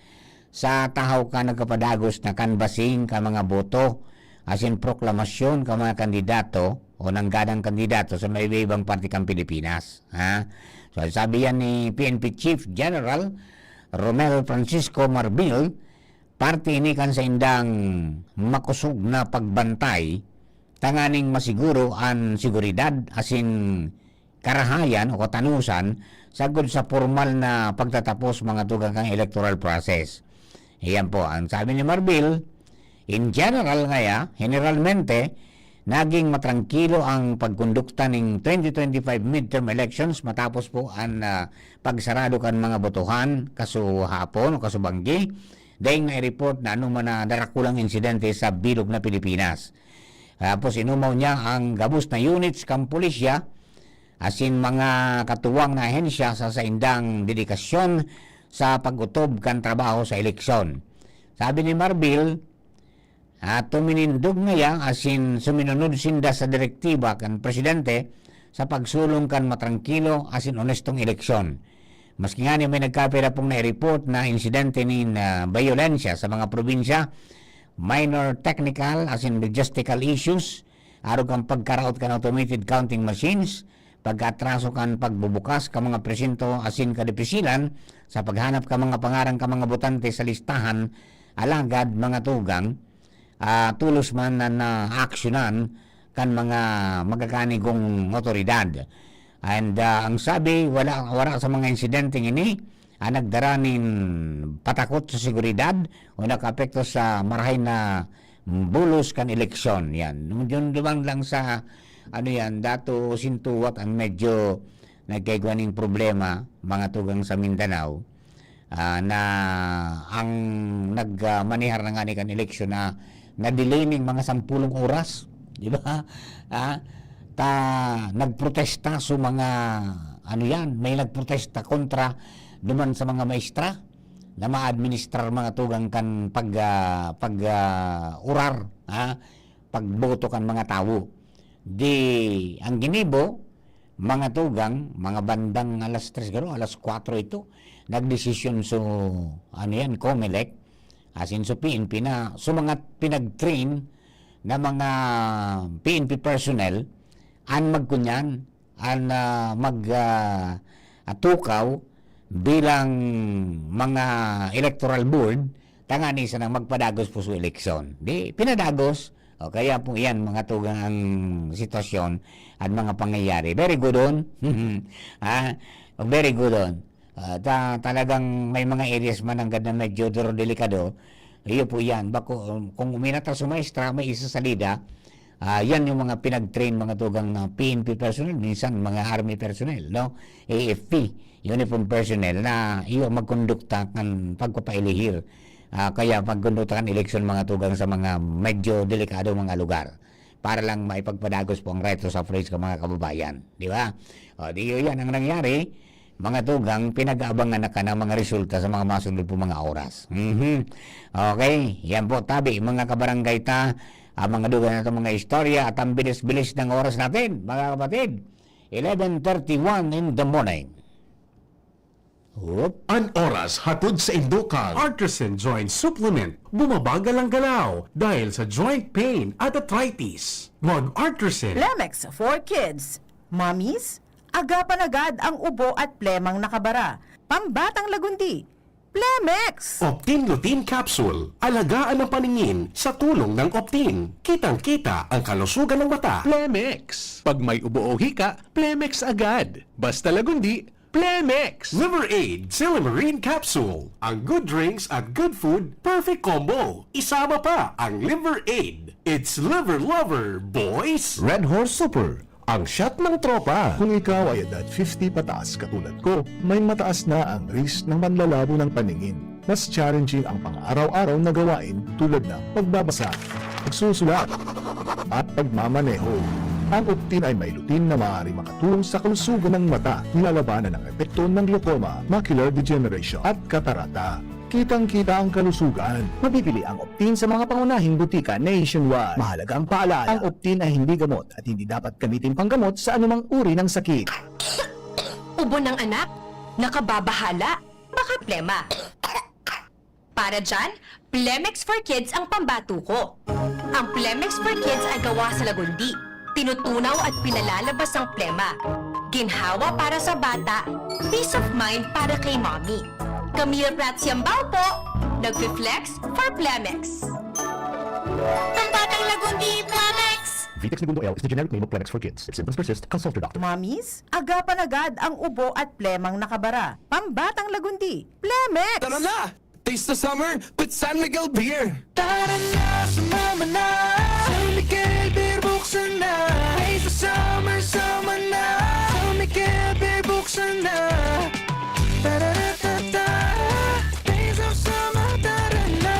sa tahaw ka nagkapadagos na canvassing ka mga boto, asin proklamasyon ka mga kandidato o nangganang kandidato sa maiba-ibang parte kan Pilipinas. Ha? So, sabi yan ni P N P Chief General Romel Francisco Marbil, parte ini kan saindang makosog na pagbantay tanganing masiguro an seguridad asin karahayan o katanusan sagkod sa pormal na pagtatapos mga tugang kan electoral process. Iyan po ang sabi ni Marbil. In general ngaya, generalmente, naging matrangkilo ang pagkondukta ning twenty twenty-five midterm elections matapos po an, ah, pagsarado kan mga botohan kasuhapon o kasubanggi, daing nai-report na anoman na darakulang insidente sa bilog na Pilipinas. Tapos inumaw niya ang gabos na units kan pulisya asin mga katuwang na ahensya sa saindang dedikasyon sa pag-otob kan trabaho sa eleksyon. Sabi ni Marbil, ah, tuminindog ngaya asin suminunod sinda sa direktiba kan presidente sa pagsulong kan matrangkilo asin onestong eleksyon. Maski ngani may nagkapira pong nai-report na insidente nin, ah, bayolensya sa mga probinsya, minor technical asin logistical issues, arog kan pagkaraot kan automated counting machines, pag-atraso kan pagbubukas kan mga presinto asin kadipisilan sa paghanap kan mga pangaran kan mga botante sa listahan, alagad mga tugang, ah, tolos man na naaksyonan kan mga magakanigong otoridad. And, ah, ang sabi, wala, wala sa mga insidenteng ini ang nagdara nin patakot sa seguridad o nakaapekto sa marahay na bulos kan eleksyon. Yan. Yun, yun lamang lang sa, ano yan, dato sintuwat ang medyo nagkaigwa ning problema, mga tugang sa Mindanao, ah, na ang nag, ah, manihar na nga ni kan eleksyon na na-delay ning mga sampulong oras, di ba? Ah, ta, nagprotesta so mga, ano yan, may nagprotesta kontra duman sa mga maestra na maadministrar mga tugang kan pag, ah, pag, ah, urar, ha? Pagboto kan mga tawo. Di, ang ginibo, mga tugang, mga bandang alas tres garo, alas kwatro ito, nagdesisyon so, ano yan, Comelec, asin so P N P na, so mga pinag-train na mga P N P personnel, an magkunyan, an, ah, mag, ah, ah, tukaw bilang mga electoral board, tangani sanang magpadagos po sa eleksyon. Di, pinadagos. O, kaya po yan, mga tugang ang sitwasyon at mga pangyayari. Very good on. Ha? Very good on. Ah, ta-, talagang may mga areas man nanggad na medyo duro, delikado. Iyo po yan. Bako, kung uminatras sa maestra, may isa salida. Ah, yan yung mga pinag-train, mga tugang na P N P personnel, minsan mga army personnel, no? A F P, uniform personnel na iyo magkondukta kan pagpapailihir. Ah, kaya pagkondukta kan eleksyon, mga tugang, sa mga medyo delikado mga lugar para lang maipagpadagos po ang right of suffrage ka mga kababayan. Di ba? O, di yun yan ang nangyari. Mga tugang, pinag-aabangan na ka ng mga resulta sa mga masunod po mga oras. Mhm. Okay, yan po, tabi, mga kabarangay ta, ang mga dugang na itong mga istorya at ang bilis-bilis ng oras natin, mga kapatid. Eleven thirty-one in the morning. Whoop. An oras hatod sa indukan. Artisan Joint Supplement. Bumabagal ang galaw dahil sa joint pain at arthritis. Mag Artisan. Plemex for Kids. Mommies, agapan agad ang ubo at plemang nakabara. Pambatang lagundi. Plemex! Optin Lutein Capsule. Alagaan ang paningin sa tulong ng Optin. Kitang-kita ang kalusugan ng mata. Plemex. Pag may ubo o hika, Plemex agad. Basta lagundi, Plemex! Liver Aid Silymarin Capsule. Ang good drinks at good food, perfect combo. Isama pa ang Liver Aid. It's Liver Lover, boys! Red Horse Super, ang shot ng tropa. Kung ikaw ay edad fifty pataas katulad ko, may mataas na ang risk ng panlalabo ng paningin. Mas challenging ang pang-araw-araw na gawain tulad ng pagbabasa, pagsusulat, at pagmamaneho. Ang Optin ay may lutein na maaari makatulong sa kalusugan ng mata, nilalabanan ang epekto ng glaucoma, macular degeneration, at katarata. Kitang-kita ang kalusugan. Mabibili ang Optin sa mga pangunahing butika nationwide. Mahalagang paalala, ang Optin ay hindi gamot at hindi dapat gamitin panggamot sa anumang uri ng sakit. Ubo ng anak? Nakababahala? Baka plema. Para dyan, Plemex for Kids ang pambato ko. Ang Plemex for Kids ay gawa sa lagundi. Tinutunaw at pinalalabas ang plema. Ginhawa para sa bata, peace of mind para kay mommy. Camille Prats Yambao po, nagfi-flex for Plemex. Pambatang lagundi, Plemex! Vitex Negundo L is the generic name of Plemex for Kids. If symptoms persist, consult your doctor. Mommies, agapan agad ang ubo at plemang nakabara. Pambatang lagundi, Plemex! Tara na! Taste the summer with San Miguel Beer! Tara na, sumama na! San Miguel Beer, buksan na! Taste the summer, sama na! San Miguel Beer, buksan na! Tara-ra-ta-ta! Taste of summer, tara na!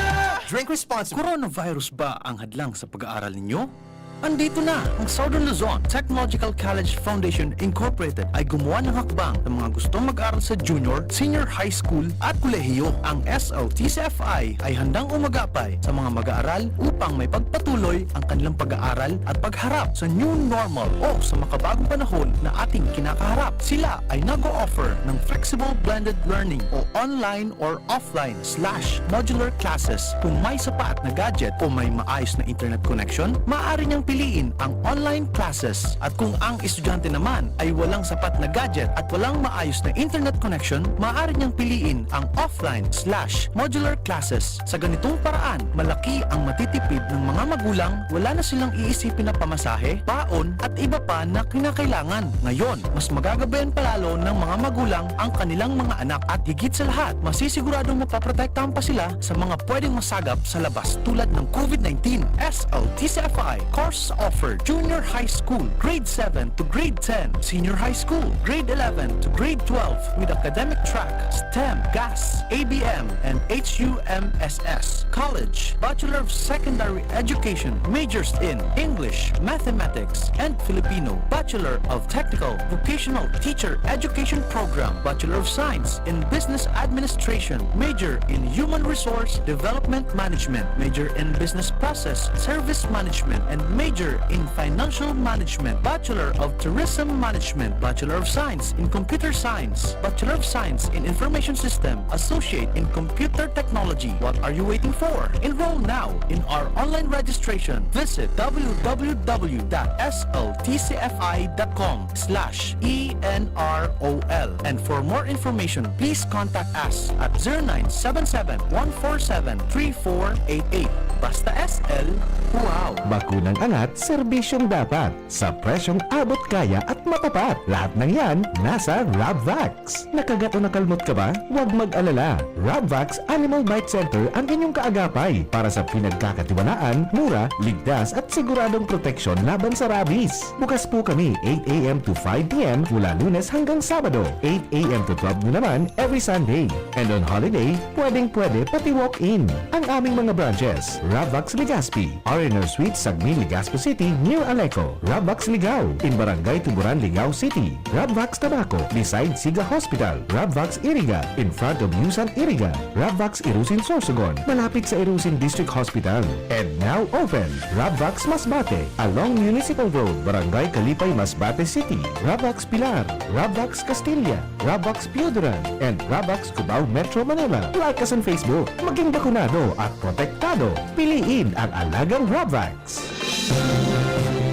Drink responsibly. Coronavirus ba ang hadlang sa pag-aaral ninyo? Andito na! Ang Southern Luzon Technological College Foundation Incorporated ay gumawa ng hakbang sa mga gustong mag-aral sa junior, senior high school at kolehiyo. Ang S L T C F I ay handang umagapay sa mga mag-aaral upang may pagpatuloy ang kanilang pag-aaral at pagharap sa new normal o sa makabagong panahon na ating kinakaharap. Sila ay nag-o-offer ng flexible blended learning o online or offline slash modular classes. Kung may sapat na gadget o may maayos na internet connection, maaari niyang piliin ang online classes. At kung ang estudyante naman ay walang sapat na gadget at walang maayos na internet connection, maaari niyang piliin ang offline slash modular classes. Sa ganitong paraan, malaki ang matitipid ng mga magulang, wala na silang iisipin na pamasahe, baon, at iba pa na kinakailangan. Ngayon, mas magagabayan pa lalo ng mga magulang ang kanilang mga anak at higit sa lahat, masisiguradong mapoprotektahan pa sila sa mga pwedeng masagap sa labas tulad ng COVID nineteen. S L T C F I course offered: Junior High School, Grade seven to Grade ten, Senior High School, Grade eleven to Grade twelve, with academic track STEM, GAS, A B M, and H U M S S. College, Bachelor of Secondary Education, majors in English, Mathematics, and Filipino, Bachelor of Technical Vocational Teacher Education Program, Bachelor of Science in Business Administration, major in Human Resource Development Management, major in Business Process Service Management, and major in Financial Management, Bachelor of Tourism Management, Bachelor of Science in Computer Science, Bachelor of Science in Information System, Associate in Computer Technology. What are you waiting for? Enroll now in our online registration. Visit W W W dot S L T C F I dot com slash E N R O L. And for more information, please contact us at zero nine seven seven, one four seven, three four eight eight. Basta S L, wow! Bakunang angat, serbisyong dapat, sa presyong abot kaya at matapat. Lahat ng yan, nasa Rabvax. Nakagat o nakalmot ka ba? Huwag mag-alala. Rabvax Animal Bite Center ang inyong kaagapay para sa pinagkakatiwalaan, mura, ligtas at siguradong proteksyon laban sa rabies. Bukas po kami eight a m to five p m mula Lunes hanggang Sabado, eight a m to twelve noon naman every Sunday. And on holiday, pwedeng-pwede pati walk-in. Ang aming mga branches, Rabvax Legazpi, R and R Suite, Sagmin, Legazpi City, near Aleco, Rabvax Ligao, in Barangay Tuburan, Ligao City, Rabvax Tabaco, beside Siga Hospital, Rabvax Iriga, in front of Yusan Iriga, Rabvax Irusin Sorsogon, malapit sa Irusin District Hospital. And now open, Rabvax Masbate, along Municipal Road, Barangay Kalipay, Masbate City, Rabvax Pilar, Rabvax Castilla, Rabvax Pioduran, and Rabvax Cubao, Metro Manila. Like us on Facebook. Maging bakunado at protektado. Piliin ang alagang Rabvax.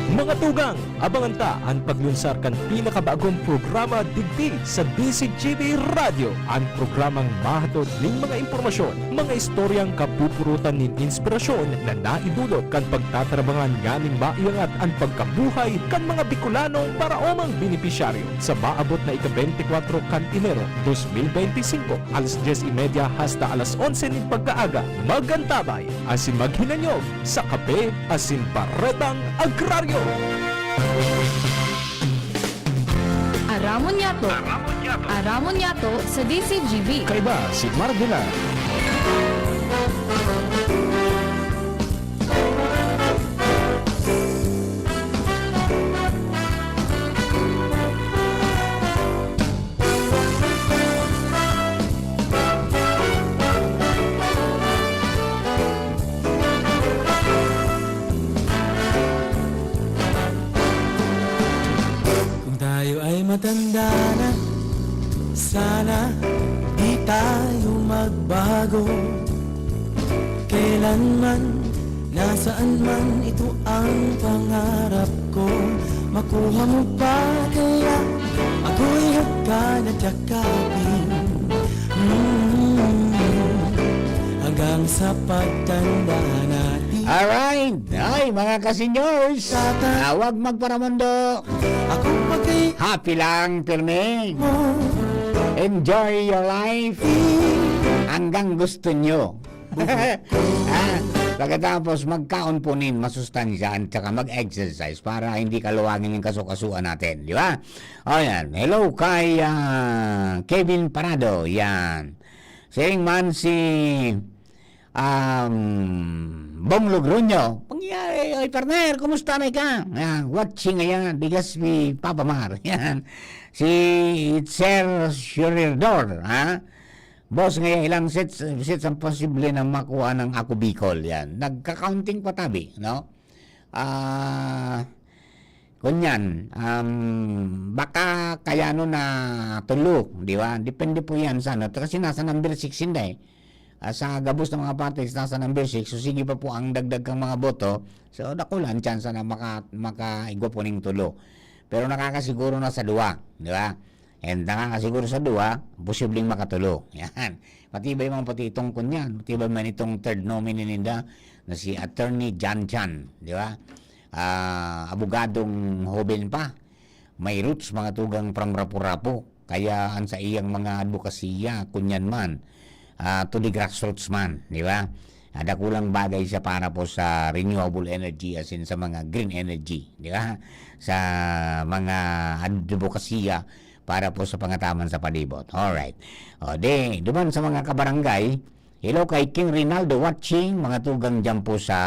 Mga tugang, abangan ta an paglunsar kan pinakabagong programa digdi sa D C G B Radio, an programang mahatod nin mga impormasyon, mga istoryang kapupurutan nin inspirasyon na naidulot kan pagtatrabangan nganing maiangat an pagkabuhay kan mga Bicolanong paraomang benepisyaryo. Sa maabot na ika-beintikwatro kan Enero, dos mil beintisinko, alas dyes y media hasta alas onse nin pagkaaga, mag-antabay asin maghinanyog sa Kape asin Baretang Agraryo. Aramon Yato. Aramon Yato sa D C G B. Kaiba si Margela. Kung tayo ay matanda na, sana di tayo magbago. Kailanman, nasaan man, ito ang pangarap ko. Makuha mo pa kaya, ako'y hagkan at yakapin. Mm, hanggang sa pagtanda natin. Alright! Ay, mga ka-seniors! Tata- Ah, wag magparamundo! Ako pa kay- Happy lang, pirmi! Mo. Enjoy your life! Hanggang gusto nyo! Ah, pagkatapos, magkaon po nin masustansya at saka mag-exercise para hindi kaluwagin yung kasukasuan natin, di ba? O yan, hello kay, ah, Kevin Parado, yan. Siring man si, um, Bong Logroño, pangyayari, "Oy, partner, kumusta na ka?" Yan, watching ngayon, bigas ni Papa Mar. Yan. Si Itzel Shuridor, ha? Boss, ngaya ilang sets, sets ang posible na makuha ng Ako Bicol, yan. Nagka-counting pa tabi, no? Ah, kunyan, um, baka kaya no na tulo, di ba? Depende po yan sa ano. Kasi nasa number six hindi eh. Ah, sa gabos ng mga parties, nasa number six. So, sige pa po ang dagdag kang mga boto. So, dakula ang tsansa na maka-, makaigwa po ning tulo. Pero nakakasiguro na sa duwa, di ba? And nakakasiguro sa duwa, posibleng makatulo. Yan. Matibay man pati itong kunyan. Matibay man itong third nominee ninda na si Attorney John Chan, di ba? Ah, abogadong hoben pa. May roots, mga tugang, from Rapu-Rapu. Kaya ang sa iyang mga advokasya, kunyan man, ah, to the grassroots man, di ba? Ah, dakulang bagay siya para po sa renewable energy, as in sa mga green energy, di ba? Sa mga advokasya para po sa pangataman sa palibot. Alright. O, di, duman sa mga kabarangay, hello kay King Rinaldo watching, mga tugang dyan po sa,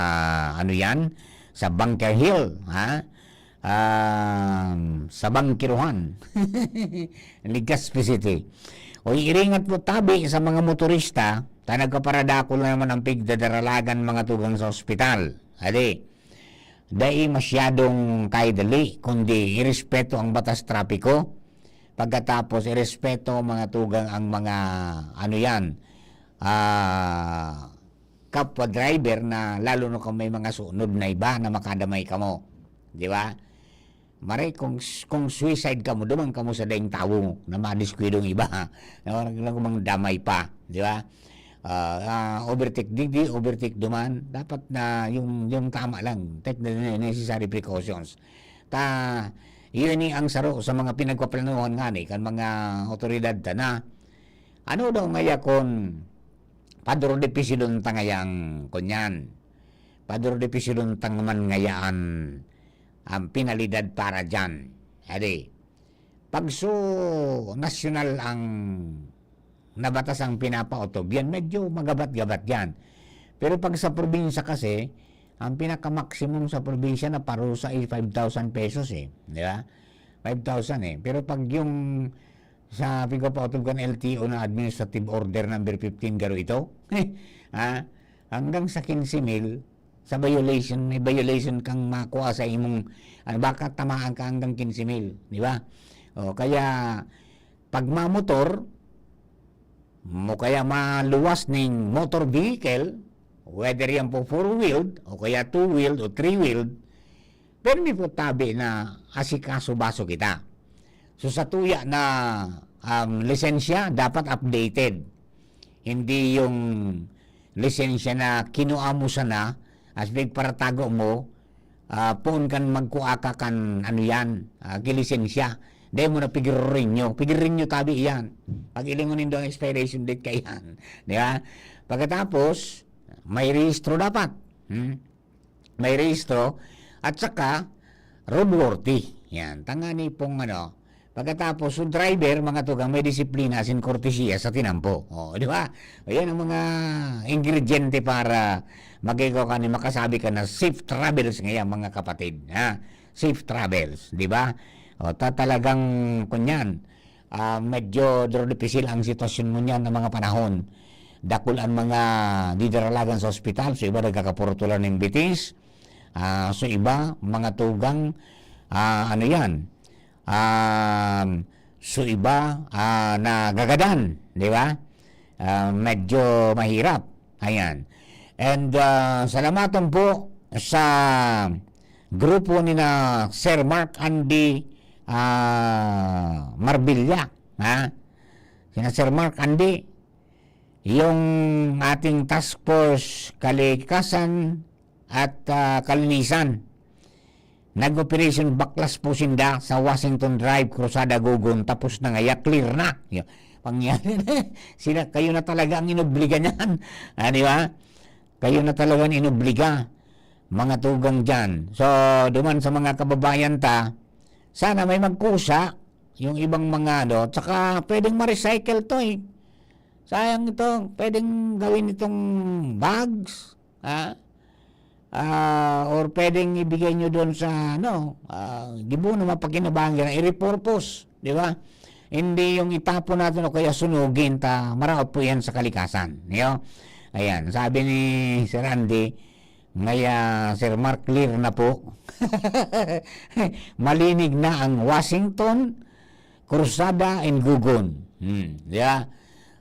ano yan, sa Bunker Hill, ha? Ah, sa Bangkiruhan, Legazpi City. O, iringat po tabi sa mga motorista, ta nagpaparadakol na naman ang pigdadaralagan mga tugang sa ospital. Adi, dai masyadong kaidali, kundi irespeto ang batas trapiko. Pagkatapos, irespeto, mga tugang, ang mga, ano yan, ah, kapwa driver na lalo na kung may mga sunod na iba na makadamay kamo. Di ba? Maray, kung, kung suicide kamo, duman kamo sa daing tawo na madiskwidong iba, na walang lang mang damay pa. Di ba? ah, ah, overtake digdi, overtake duman. Dapat na yung, yung tama lang, take the necessary precautions. Ta, yun ni ang saro sa mga pinagpaplanuhan nga ni kan mga otoridad ta na. Ano daw ngaya kun padro de pisilon ta ngayang kunyan? Padro de pisilon ta man ngayaan ang penalidad para dyan. Adi, pag so nasyonal ang na batas ang pinapaotob, yan medyo magabat-gabat yan. Pero pag sa probinsya kasi, ang pinaka-maximum sa probinsya na parusa ay five thousand pesos eh, di ba? Five thousand eh. Pero pag yung sa pigpapaotob kan L T O na administrative order number fifteen garo ito, ha? Hanggang sa quince mil, sa violation, may violation kang makuha sa imong, ano, baka tamaan ka hanggang quince mil, di ba? O, kaya, pag mamotor, mo kaya maluwas ning motor vehicle, whether yan po four-wheeled, o kaya two-wheeled, o three-wheeled, permi po tabi na asikaso-baso kita. So, sa tuya na, um, lisensya, dapat updated. Hindi yung lisensya na kinua mo sana, as big paratago mo, ah, poon kan magkua ka kan ano yan, ah, gilisensya. Dai mo na pigiririnyo. Pigiririnyo tabi iyan. Pag ilingon nindo ang expiration date kaiyan. Di ba? Pagkatapos, may rehistro dapat. Hmm? May rehistro. At saka, roadworthy. Yan. Tangani pong ano. Pagkatapos, so driver, mga tugang, may disiplina, asin kortesiya sa tinampo. O, di ba? O, yan ang mga ingrediente para mag-ikaw ka ni makasabi ka na safe travels ngayon, mga kapatid. Ha? Safe travels, di ba? O, ta-, talagang, kunyan, ah, medyo dro-, dipisil ang sitwasyon mo niyan ng mga panahon. Dakul ang mga didaralagan sa ospital, so iba nagkakapurutulan ng bitis, ah, so iba, mga tugang, ah, ano yan, um, so iba, ah, nagagadan, di ba? Ah, medyo mahirap. Ayan. And, ah, salamaton po sa grupo ni na Sir Mark Andy, ah, Marbilla, ha? Sina Sir Mark Andy, yung ating task force kalikasan at, ah, kalinisan. Nag-operation baklas po sinda sa Washington Drive, Cruzada, Gogon, tapos na ngaya, clear na. Yo, pangyari na. Sila, kayo na talaga ang inobliga niyan. Ah, di ba? Kayo na talaga ang inobliga, mga tugang dyan. So, duman sa mga kababayan ta, sana may magkusa, yung ibang mga ano, tsaka pwedeng ma-recycle to eh. Sayang ito, pwedeng gawin itong bags, ha? Ah, or pwedeng ibigay nyo doon sa, ano, ah, gibo na mapakinabangan, i-repurpose, di ba? Hindi yung itapon natin o kaya sunugin ta, maraot po yan sa kalikasan, niyo? Ayan, sabi ni Sir Andy, ngaya Sir Mark, clear na po. Malinig na ang Washington, Cruzada and Gogon. Hmm, di ba?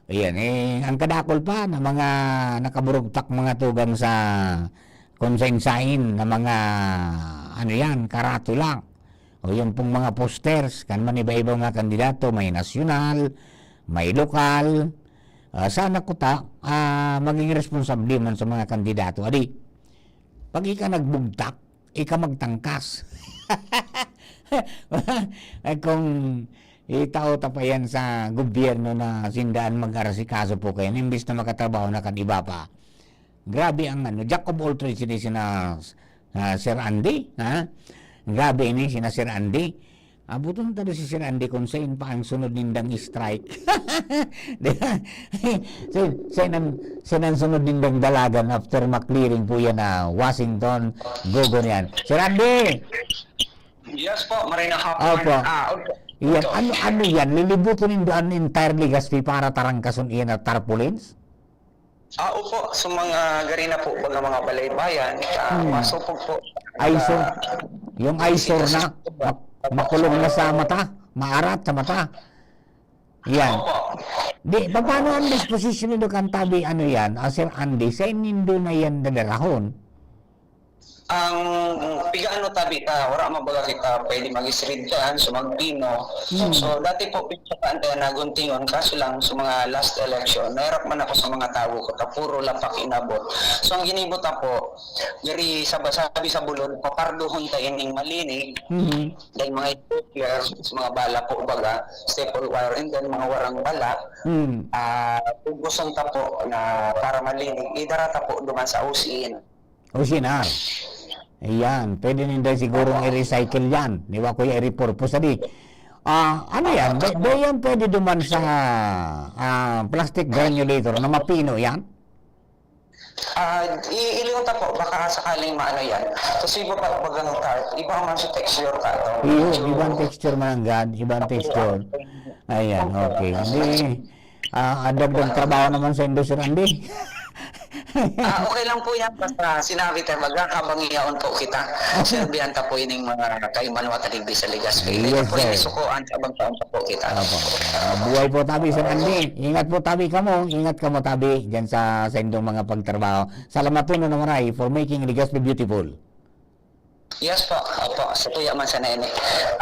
Ayan, eh, ang kadakol pa na mga nakaburugtak mga tugang sa kung sain-sain na mga, ano yan, karatula. O yung pong mga posters, kan man iba-iba nga kandidato, may nasyonal, may lokal. Ah, sana kuta, ah, maging responsable man sa mga kandidato. Adi, pag ika nagbugtak, ika magtangkas. Ay, kung itao ta pa yan sa gobyerno na sindaan mag-arasikaso po kayo, imbis na makatrabaho na kan iba pa. Grabe ang ano, jack of all trades ini sina, ah, Sir Andy, ha? Grabe ini sina Sir Andy. Abuton ta daw si Sir Andy kung sain pa ang sunod nindang strike. Di ba? Sain, sain ang, sain ang sunod nindang dalagan after ma-clearing po yan na Washington, Gogon yan. Sir Andy! Yes po, Marina Hapon. Opo. Ah, opo. Yan, Opo. Ano, ano yan? Lilibuton nindo an entire Legazpi para tarangkason iyan na tarpaulins? Ah, opo, sa mga gari na po, baga mga balaybayan, ah, Hmm. masupog po. Eyesore. Ah, Yung eyesore na, mak- makulong na sa mata, maarat sa mata. Yan. Opo. Di, paano ang disposition nindo kan tabi, ano yan, ah, Sir Andy, sain nindo na yan dadarahon? Ang pigaano tabi ta, wala man baga kita pwede mag-isrid kan, so magpino. Hmm. So, dati po, pinsakaan tayo na guntingon, kaso lang, sa mga last election, nahirap man ako sa mga tawo ko, ta puro lapak inabot. So, ang ginibo ta po, diri sa, sabi sa bulod, paparduhon ta ining malinig, Mhm. dahil mga sprinkler, sa mga bala po, baga, staple wire, and then mga warang bala, Hmm. ah, ugusan ta po na para malinig, idara ta po duman sa O C N. O C N R. Ayan, pwede ninda sigurong i-recycle yan. Di ba, kuya, i-repurpose, adi? Ah, ano yan? Di, di yan pwede duman sa, ah, plastic granulator na mapino yan? Ah, i-, iliwan ta po, baka sakaling maano yan. Kasi iba pa, bagang ta-, iba man sa texture ka, no? Iyo, Medyo iba ang texture man ang gan, iba ang texture. Ayan, okay. Hindi, ah, dagdag trabaho naman sa industry, Andy. Ah, okay lang po yan. Basta sinabi tayo, baga, habang iyaon po kita. Sinabihan ta po ining mga kaimanwa ta digdi sa Legazpi. Yes, Ito po yung sir. Sukuan, habang taon pa po kita. Opo. Ah, buhay po tabi, Sir Andy. Ingat po tabi kamo. Ingat kamo tabi dyan sa, sa indong mga pagtrabaho. Salamat po, no, na maray for making Legazpi beautiful. Yes po. Opo. Sa tuya man sana ini.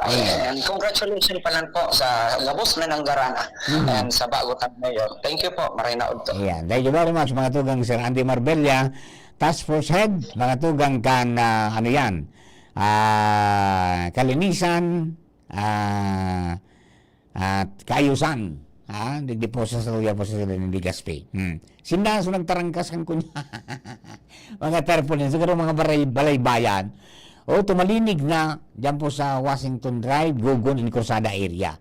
Ayan. And congratulations pa lang po sa gabos na nanggarana Mhm. and sa bago tang mayor. Thank you po. Maray na udto. Ayan. Thank you very much, mga tugang Sir Andy Marbella, Task Force Head, mga tugang kan, ah, ano yan, ah, kalinisan, ah, at kaayusan, ha? Digdi po sa saluya po sa sila ni Legazpi. Hmm. Sinda so nagtarangkas kan kunya. Mga tarpaulin, siguro mga baray-, balaybayan. O, tumalinig na dyan po sa Washington Drive, Gogon and Cruzada area.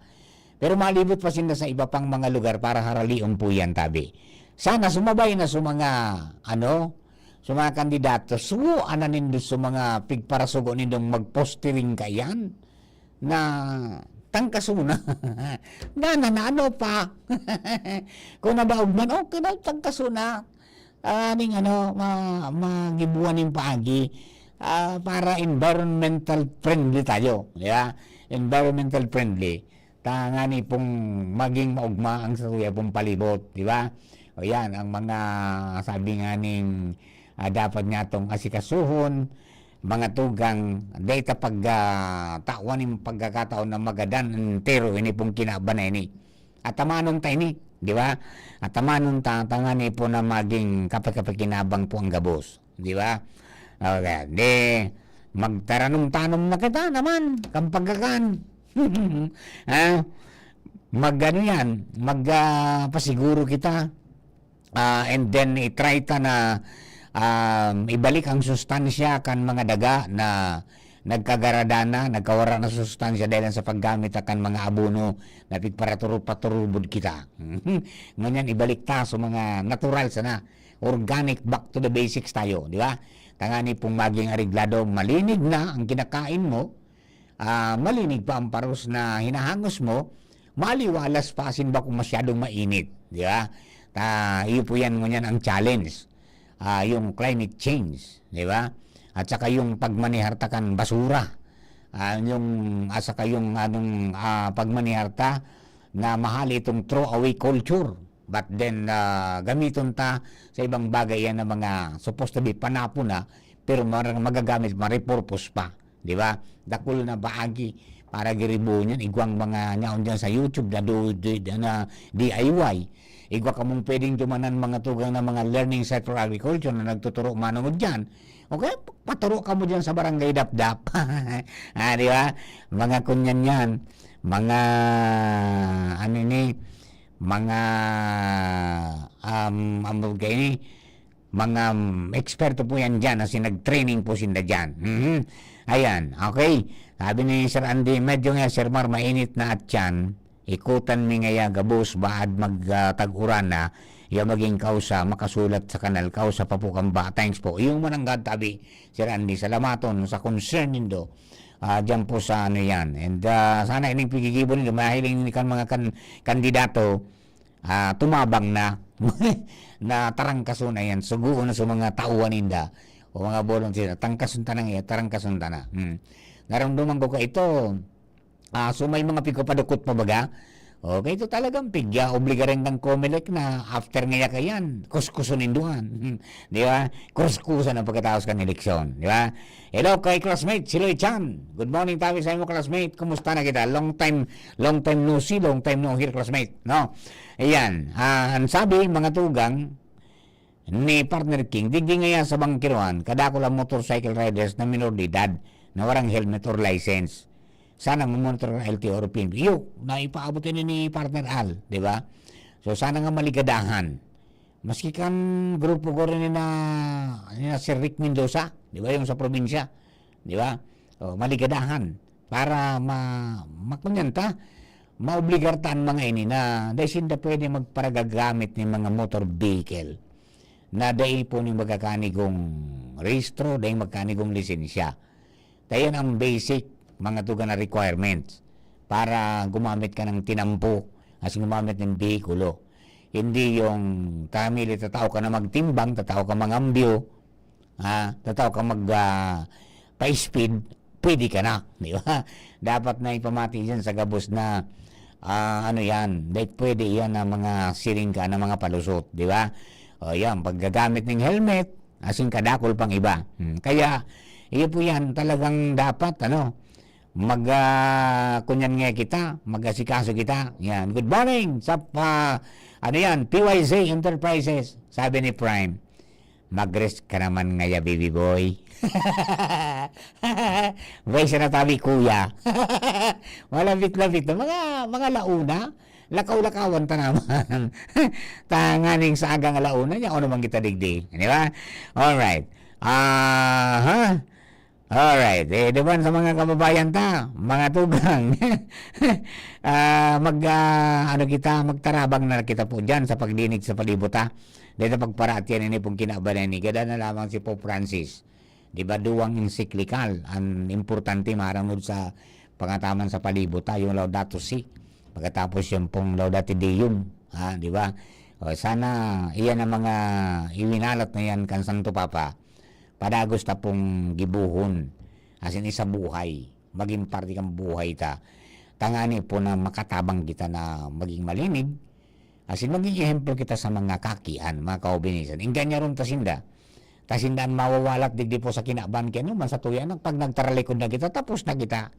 Pero malibot pa sinda sa iba pang mga lugar para haralion po yan, tabi. Sana sumabay na sa mga, ano, sa mga kandidato. Sugo, ana nindo sa mga pigparasugo nindong mag-postering ka yan na tangkason na. Dana na, ano pa? Kung nabaog man, okay na, tangkason na. Ah, ning ano, ma-, magibuan ning paagi, ah, para environmental friendly tayo, di ba? Environmental friendly. Tangani pong maging maugma ang sakuya pong palibot, di ba? O yan, ang mga sabi nga ning, ah, dapat nga tong asikasuhon, mga tugang, dahil ta pag, ah, tawan yung pagkakataon na magadan entero, ini pong kinaban na ini. Atamanon ta ini, di ba? Atamanon ta, tangani po na maging kapakapakinabang po ang gabos, di ba? Okay, di, magtaranom-tanom na kita naman, kampagakan. Ha? Mag-ano yan, mag, ah, pasiguro kita. Ah, and then i-try ta na, um, ibalik ang sustansya kan mga daga na nagkagarada na, nagkawara na sustansya dahil sa paggamit kan mga abono na pigparaturub-paturubod kita. Ngunyan, ibalik ta sa mga natural sana, organic, back to the basics tayo, di ba? Tangani pong maging areglado, malinig na ang kinakain mo, ah, malinig pa ang paros na hinahangos mo, maliwalas pa asin bakong masyadong mainit, di ba? Ta, iyo po yan ngunyan ang challenge. Ah, yung climate change, di ba? At saka yung pagmanihar ta kan basura. Ah, yung, at saka yung anong, ah, pagmanihar ta na mahali itong throwaway culture. But then, ah, gamiton ta sa ibang bagay yan na mga supposed to be panapon na, pero mar-, magagamit, ma-repurpose pa. Di ba? Dakul na baagi para giribo niyan. Igwang mga nyaon dyan sa YouTube na do, do, na D I Y. Igwa kamong pwedeng dumanan mga tugang na mga learning site for agriculture na nagtuturo manongod dyan. Okay? Paturo ka mo dyan sa barangay Dapdap. Ah, di ba? Mga kunyan yan. Mga, ano ni, mga, um, ambog kayo ni, mga, um, eksperto po yan dyan, as in, nag-training po sinda dyan. Mhm. Ayan, okay. Sabi ni Sir Andy, medyo nga, Sir Mar, mainit na at yan. Ikutan mi ngaya gabos, baad mag, ah, tag-uran na, iya maging kausa, makasulat sa kanal, kausa pa po kamba. Thanks po. Iyong mananggad, tabi, Sir Andy, salamaton sa concern nindo. Ah, dyan po sa ano yan. And, ah, sana ining pigigibo nindo, mahiling ni kan mga kan-, kandidato, ah, tumabang na. Na tarangkason na yan. Sugoon na sa mga tauhan ninda. O mga volunteer, tangkason ta na nga, tarangkason ta na. Hmm. Naramdaman ko ka ito, ah, so may mga pigpapadukot pa baga. Okay, ito talagang pigya, obligaran kang Comelec na after ngaya kayan, kuskuson ninduhan. Di ba? Kuskusan ang pagkatapos kan eleksyon. Di ba? Hello kay classmate, si Loy Chan. Good morning, tabi sa imo, classmate. Kumusta na kita? Long time, long time no see, long time no hear, classmate. No? Ayan. Ah, ang sabi, mga tugang, ni Partner King, digdi ngaya sa bangkiruhan, kadakul ang motorcycle riders na minor de edad na warang helmet or license. Sana mamonitor ang L T O or P N P. Iyo, na ipaabot ini ni Partner Al, di ba? So, sana nga maligadahan. Maski kan grupo ko rin ni na, ni na Sir Rick Mendoza, di ba, yung sa probinsya, di ba? O, maligadahan para ma-, makunyan ta, maobligar ta an mga ini na dai sinda pwede magparagagamit nin mga motor vehicle na dai po nin magkakanigong rehistro, dai magkanigong lisensya. Kaya yan ang basic, mga tugang na requirements para gumamit ka ng tinampo, as gumamit ng behikulo. Hindi yung kami, tatao ka na magtimbang, tatao ka mangambyo, ah, tatao ka mag, ah, pa-speed, pwede ka na, di ba? Dapat na ipamati dyan sa gabos na, ah, ano yan, dahil pwede yan na mga siring ka, na mga palusot, di ba? O yan, paggagamit ng helmet, asin kadakol pang iba. Hmm. Kaya, iyo po yan, talagang dapat, ano, mag, ah, kunyan nga kita, mag-asikaso kita. Yan. Good morning sa pa, ano yan, P Y Z Enterprises, sabi ni Prime. Mag-rest ka naman ngaya, baby boy. Buhay siya na tabi, kuya. Malapit-lapit na. Mga, mga launa. Lakaw-lakawan ta naman. Tanganing sa agang launa niya, ano man kita digdi. Di ba? Alright. Aha. Alright. Eh, duman sa mga kababayan ta, mga tugang. Ah, mag, ah, ano kita, magtarabang na kita po dyan sa pagdinig sa palibot, ha. Dahil sa pagparaatian ini pong kinabalan ni, gada na lamang si Pope Francis. Di ba, duwang encyclical ang importante maramod sa pangataman sa palibot, ha, yung Laudato Si. Pagkatapos yung pong Laudate Deum, ha, di ba? O, sana iyan ang mga iwinalat na yan kan Santo Papa. Padagos ta pong gibohon, asin isa buhay, maging parte kan buhay ta. Tangani po na makatabang kita na maging malinig, asin maging ehemplo kita sa mga kakian, mga kaubinisan. Ingganyaron ta sinda. Ta sinda an mawawalat digdi po sa kinaban kaya naman sa tuya na pag nagtaralikod na kita, tapos na kita.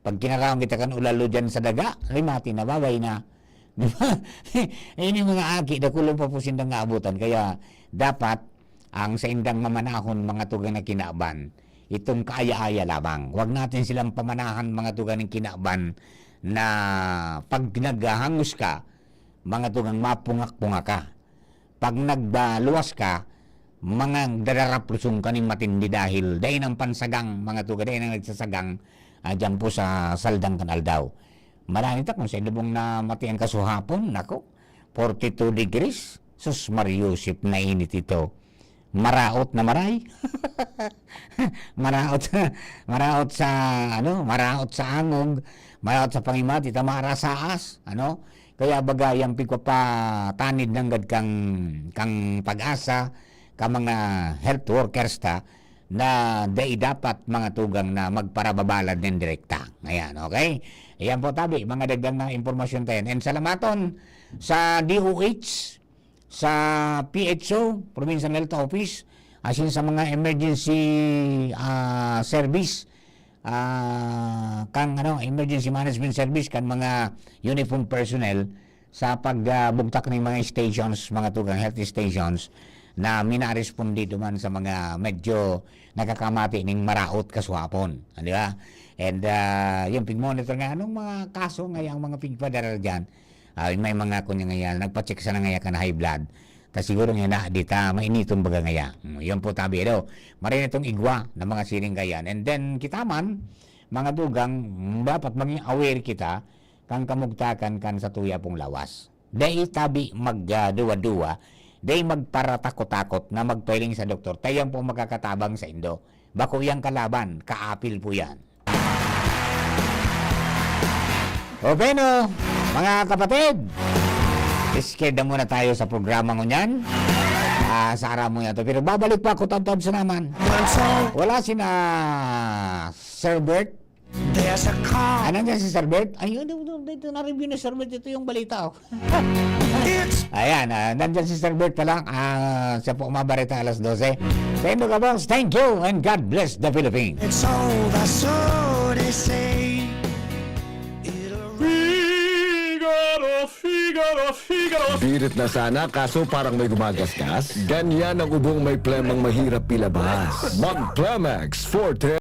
Pag kinaraon kita kan ulalo dyan sa daga, rimati na, babay na. Di ba? Ini mga aki, dakulon pa po sindang naabutan. Kaya dapat ang saindang mamanahon, mga tugang na kinaban, itong kaaya-aya lamang. Huwag natin silang pamanahan, mga tugang ng kinaban, na pag naghahangos ka, mga tugang mapungak-pungak ka. Pag nagbaluwas ka, mga dararapluson ka ning matindi dahil dai nang pansagang, mga tugang, dai nang nagsasagang, ah, dyan po sa saldang kan aldaw. Marani ta kung sa inubong na mati ang kasuhapon, nako, forty-two degrees. Sus, Mariusip, nainit ito. Maraot na maray. Maraot, maraot sa, ano, maraot sa angog, maraot sa pangimati, ta marasaas, ano? Kaya baga, yang pigpapatanid nanggad kang, kang pag-asa, ka mga health workers ta, na dai dapat mga tugang na magparababalad nin direkta. Ayan, okay? Ayan po, tabi, mga dagdag na impormasyon tayo. And salamaton sa D O H, sa P H O, Provincial Health Office, asin sa mga emergency, ah, service, ah, kang, ano, emergency management service, kan mga uniform personnel, sa pag, ah, bugtak ning mga stations, mga tugang health stations, na minaresponde duman sa mga medyo nakakamati ning maraot kasuhapon, ah, di ba? And, ah, yung pig-monitor nga, anong mga kaso nga yung mga pigpadara dyan? Ah, may mga kunya nga yan, nagpa-check sana nga yan kan high blood. Ta siguro nga na, di ta, mainiton baga nga yan. Hmm, yun po tabi, ano? Marin itong igwa na mga siring kayan. And then, kita man, mga tugang, dapat maging aware kita, kan kamugtakan kan sa tuya pong lawas. Dai tabi magduwa-duwa, dai magparatakot-takot na magpailing sa doktor, ta yan po makakatabang sa indo. Bako yang kalaban, kaapil po yan. O bueno, mga kapatid, iskeda muna tayo sa programa ngunyan. Ah, sa aram mo yan to. Pero babalik pa ako, tantod sa naman. Wala sina Sir Bert, There's a car. Ah, nandyan si Sir Bert? Ayun, ito, ito, ito, na-review ni Sir Bert. Ito yung balita, oh. It's Ayan, ah, nandyan si Sir Bert pa lang. Ah, siya po mabareta alas dose. Sa Indo Kabos, thank you and God bless the Philippines. it's all that's so they say. It'll Figaro, Figaro, Figaro. Birit na sana, kaso parang may gumagasgas. Ganyan ang ubong may plemang mahirap ilabas. Mag Plemex Forte.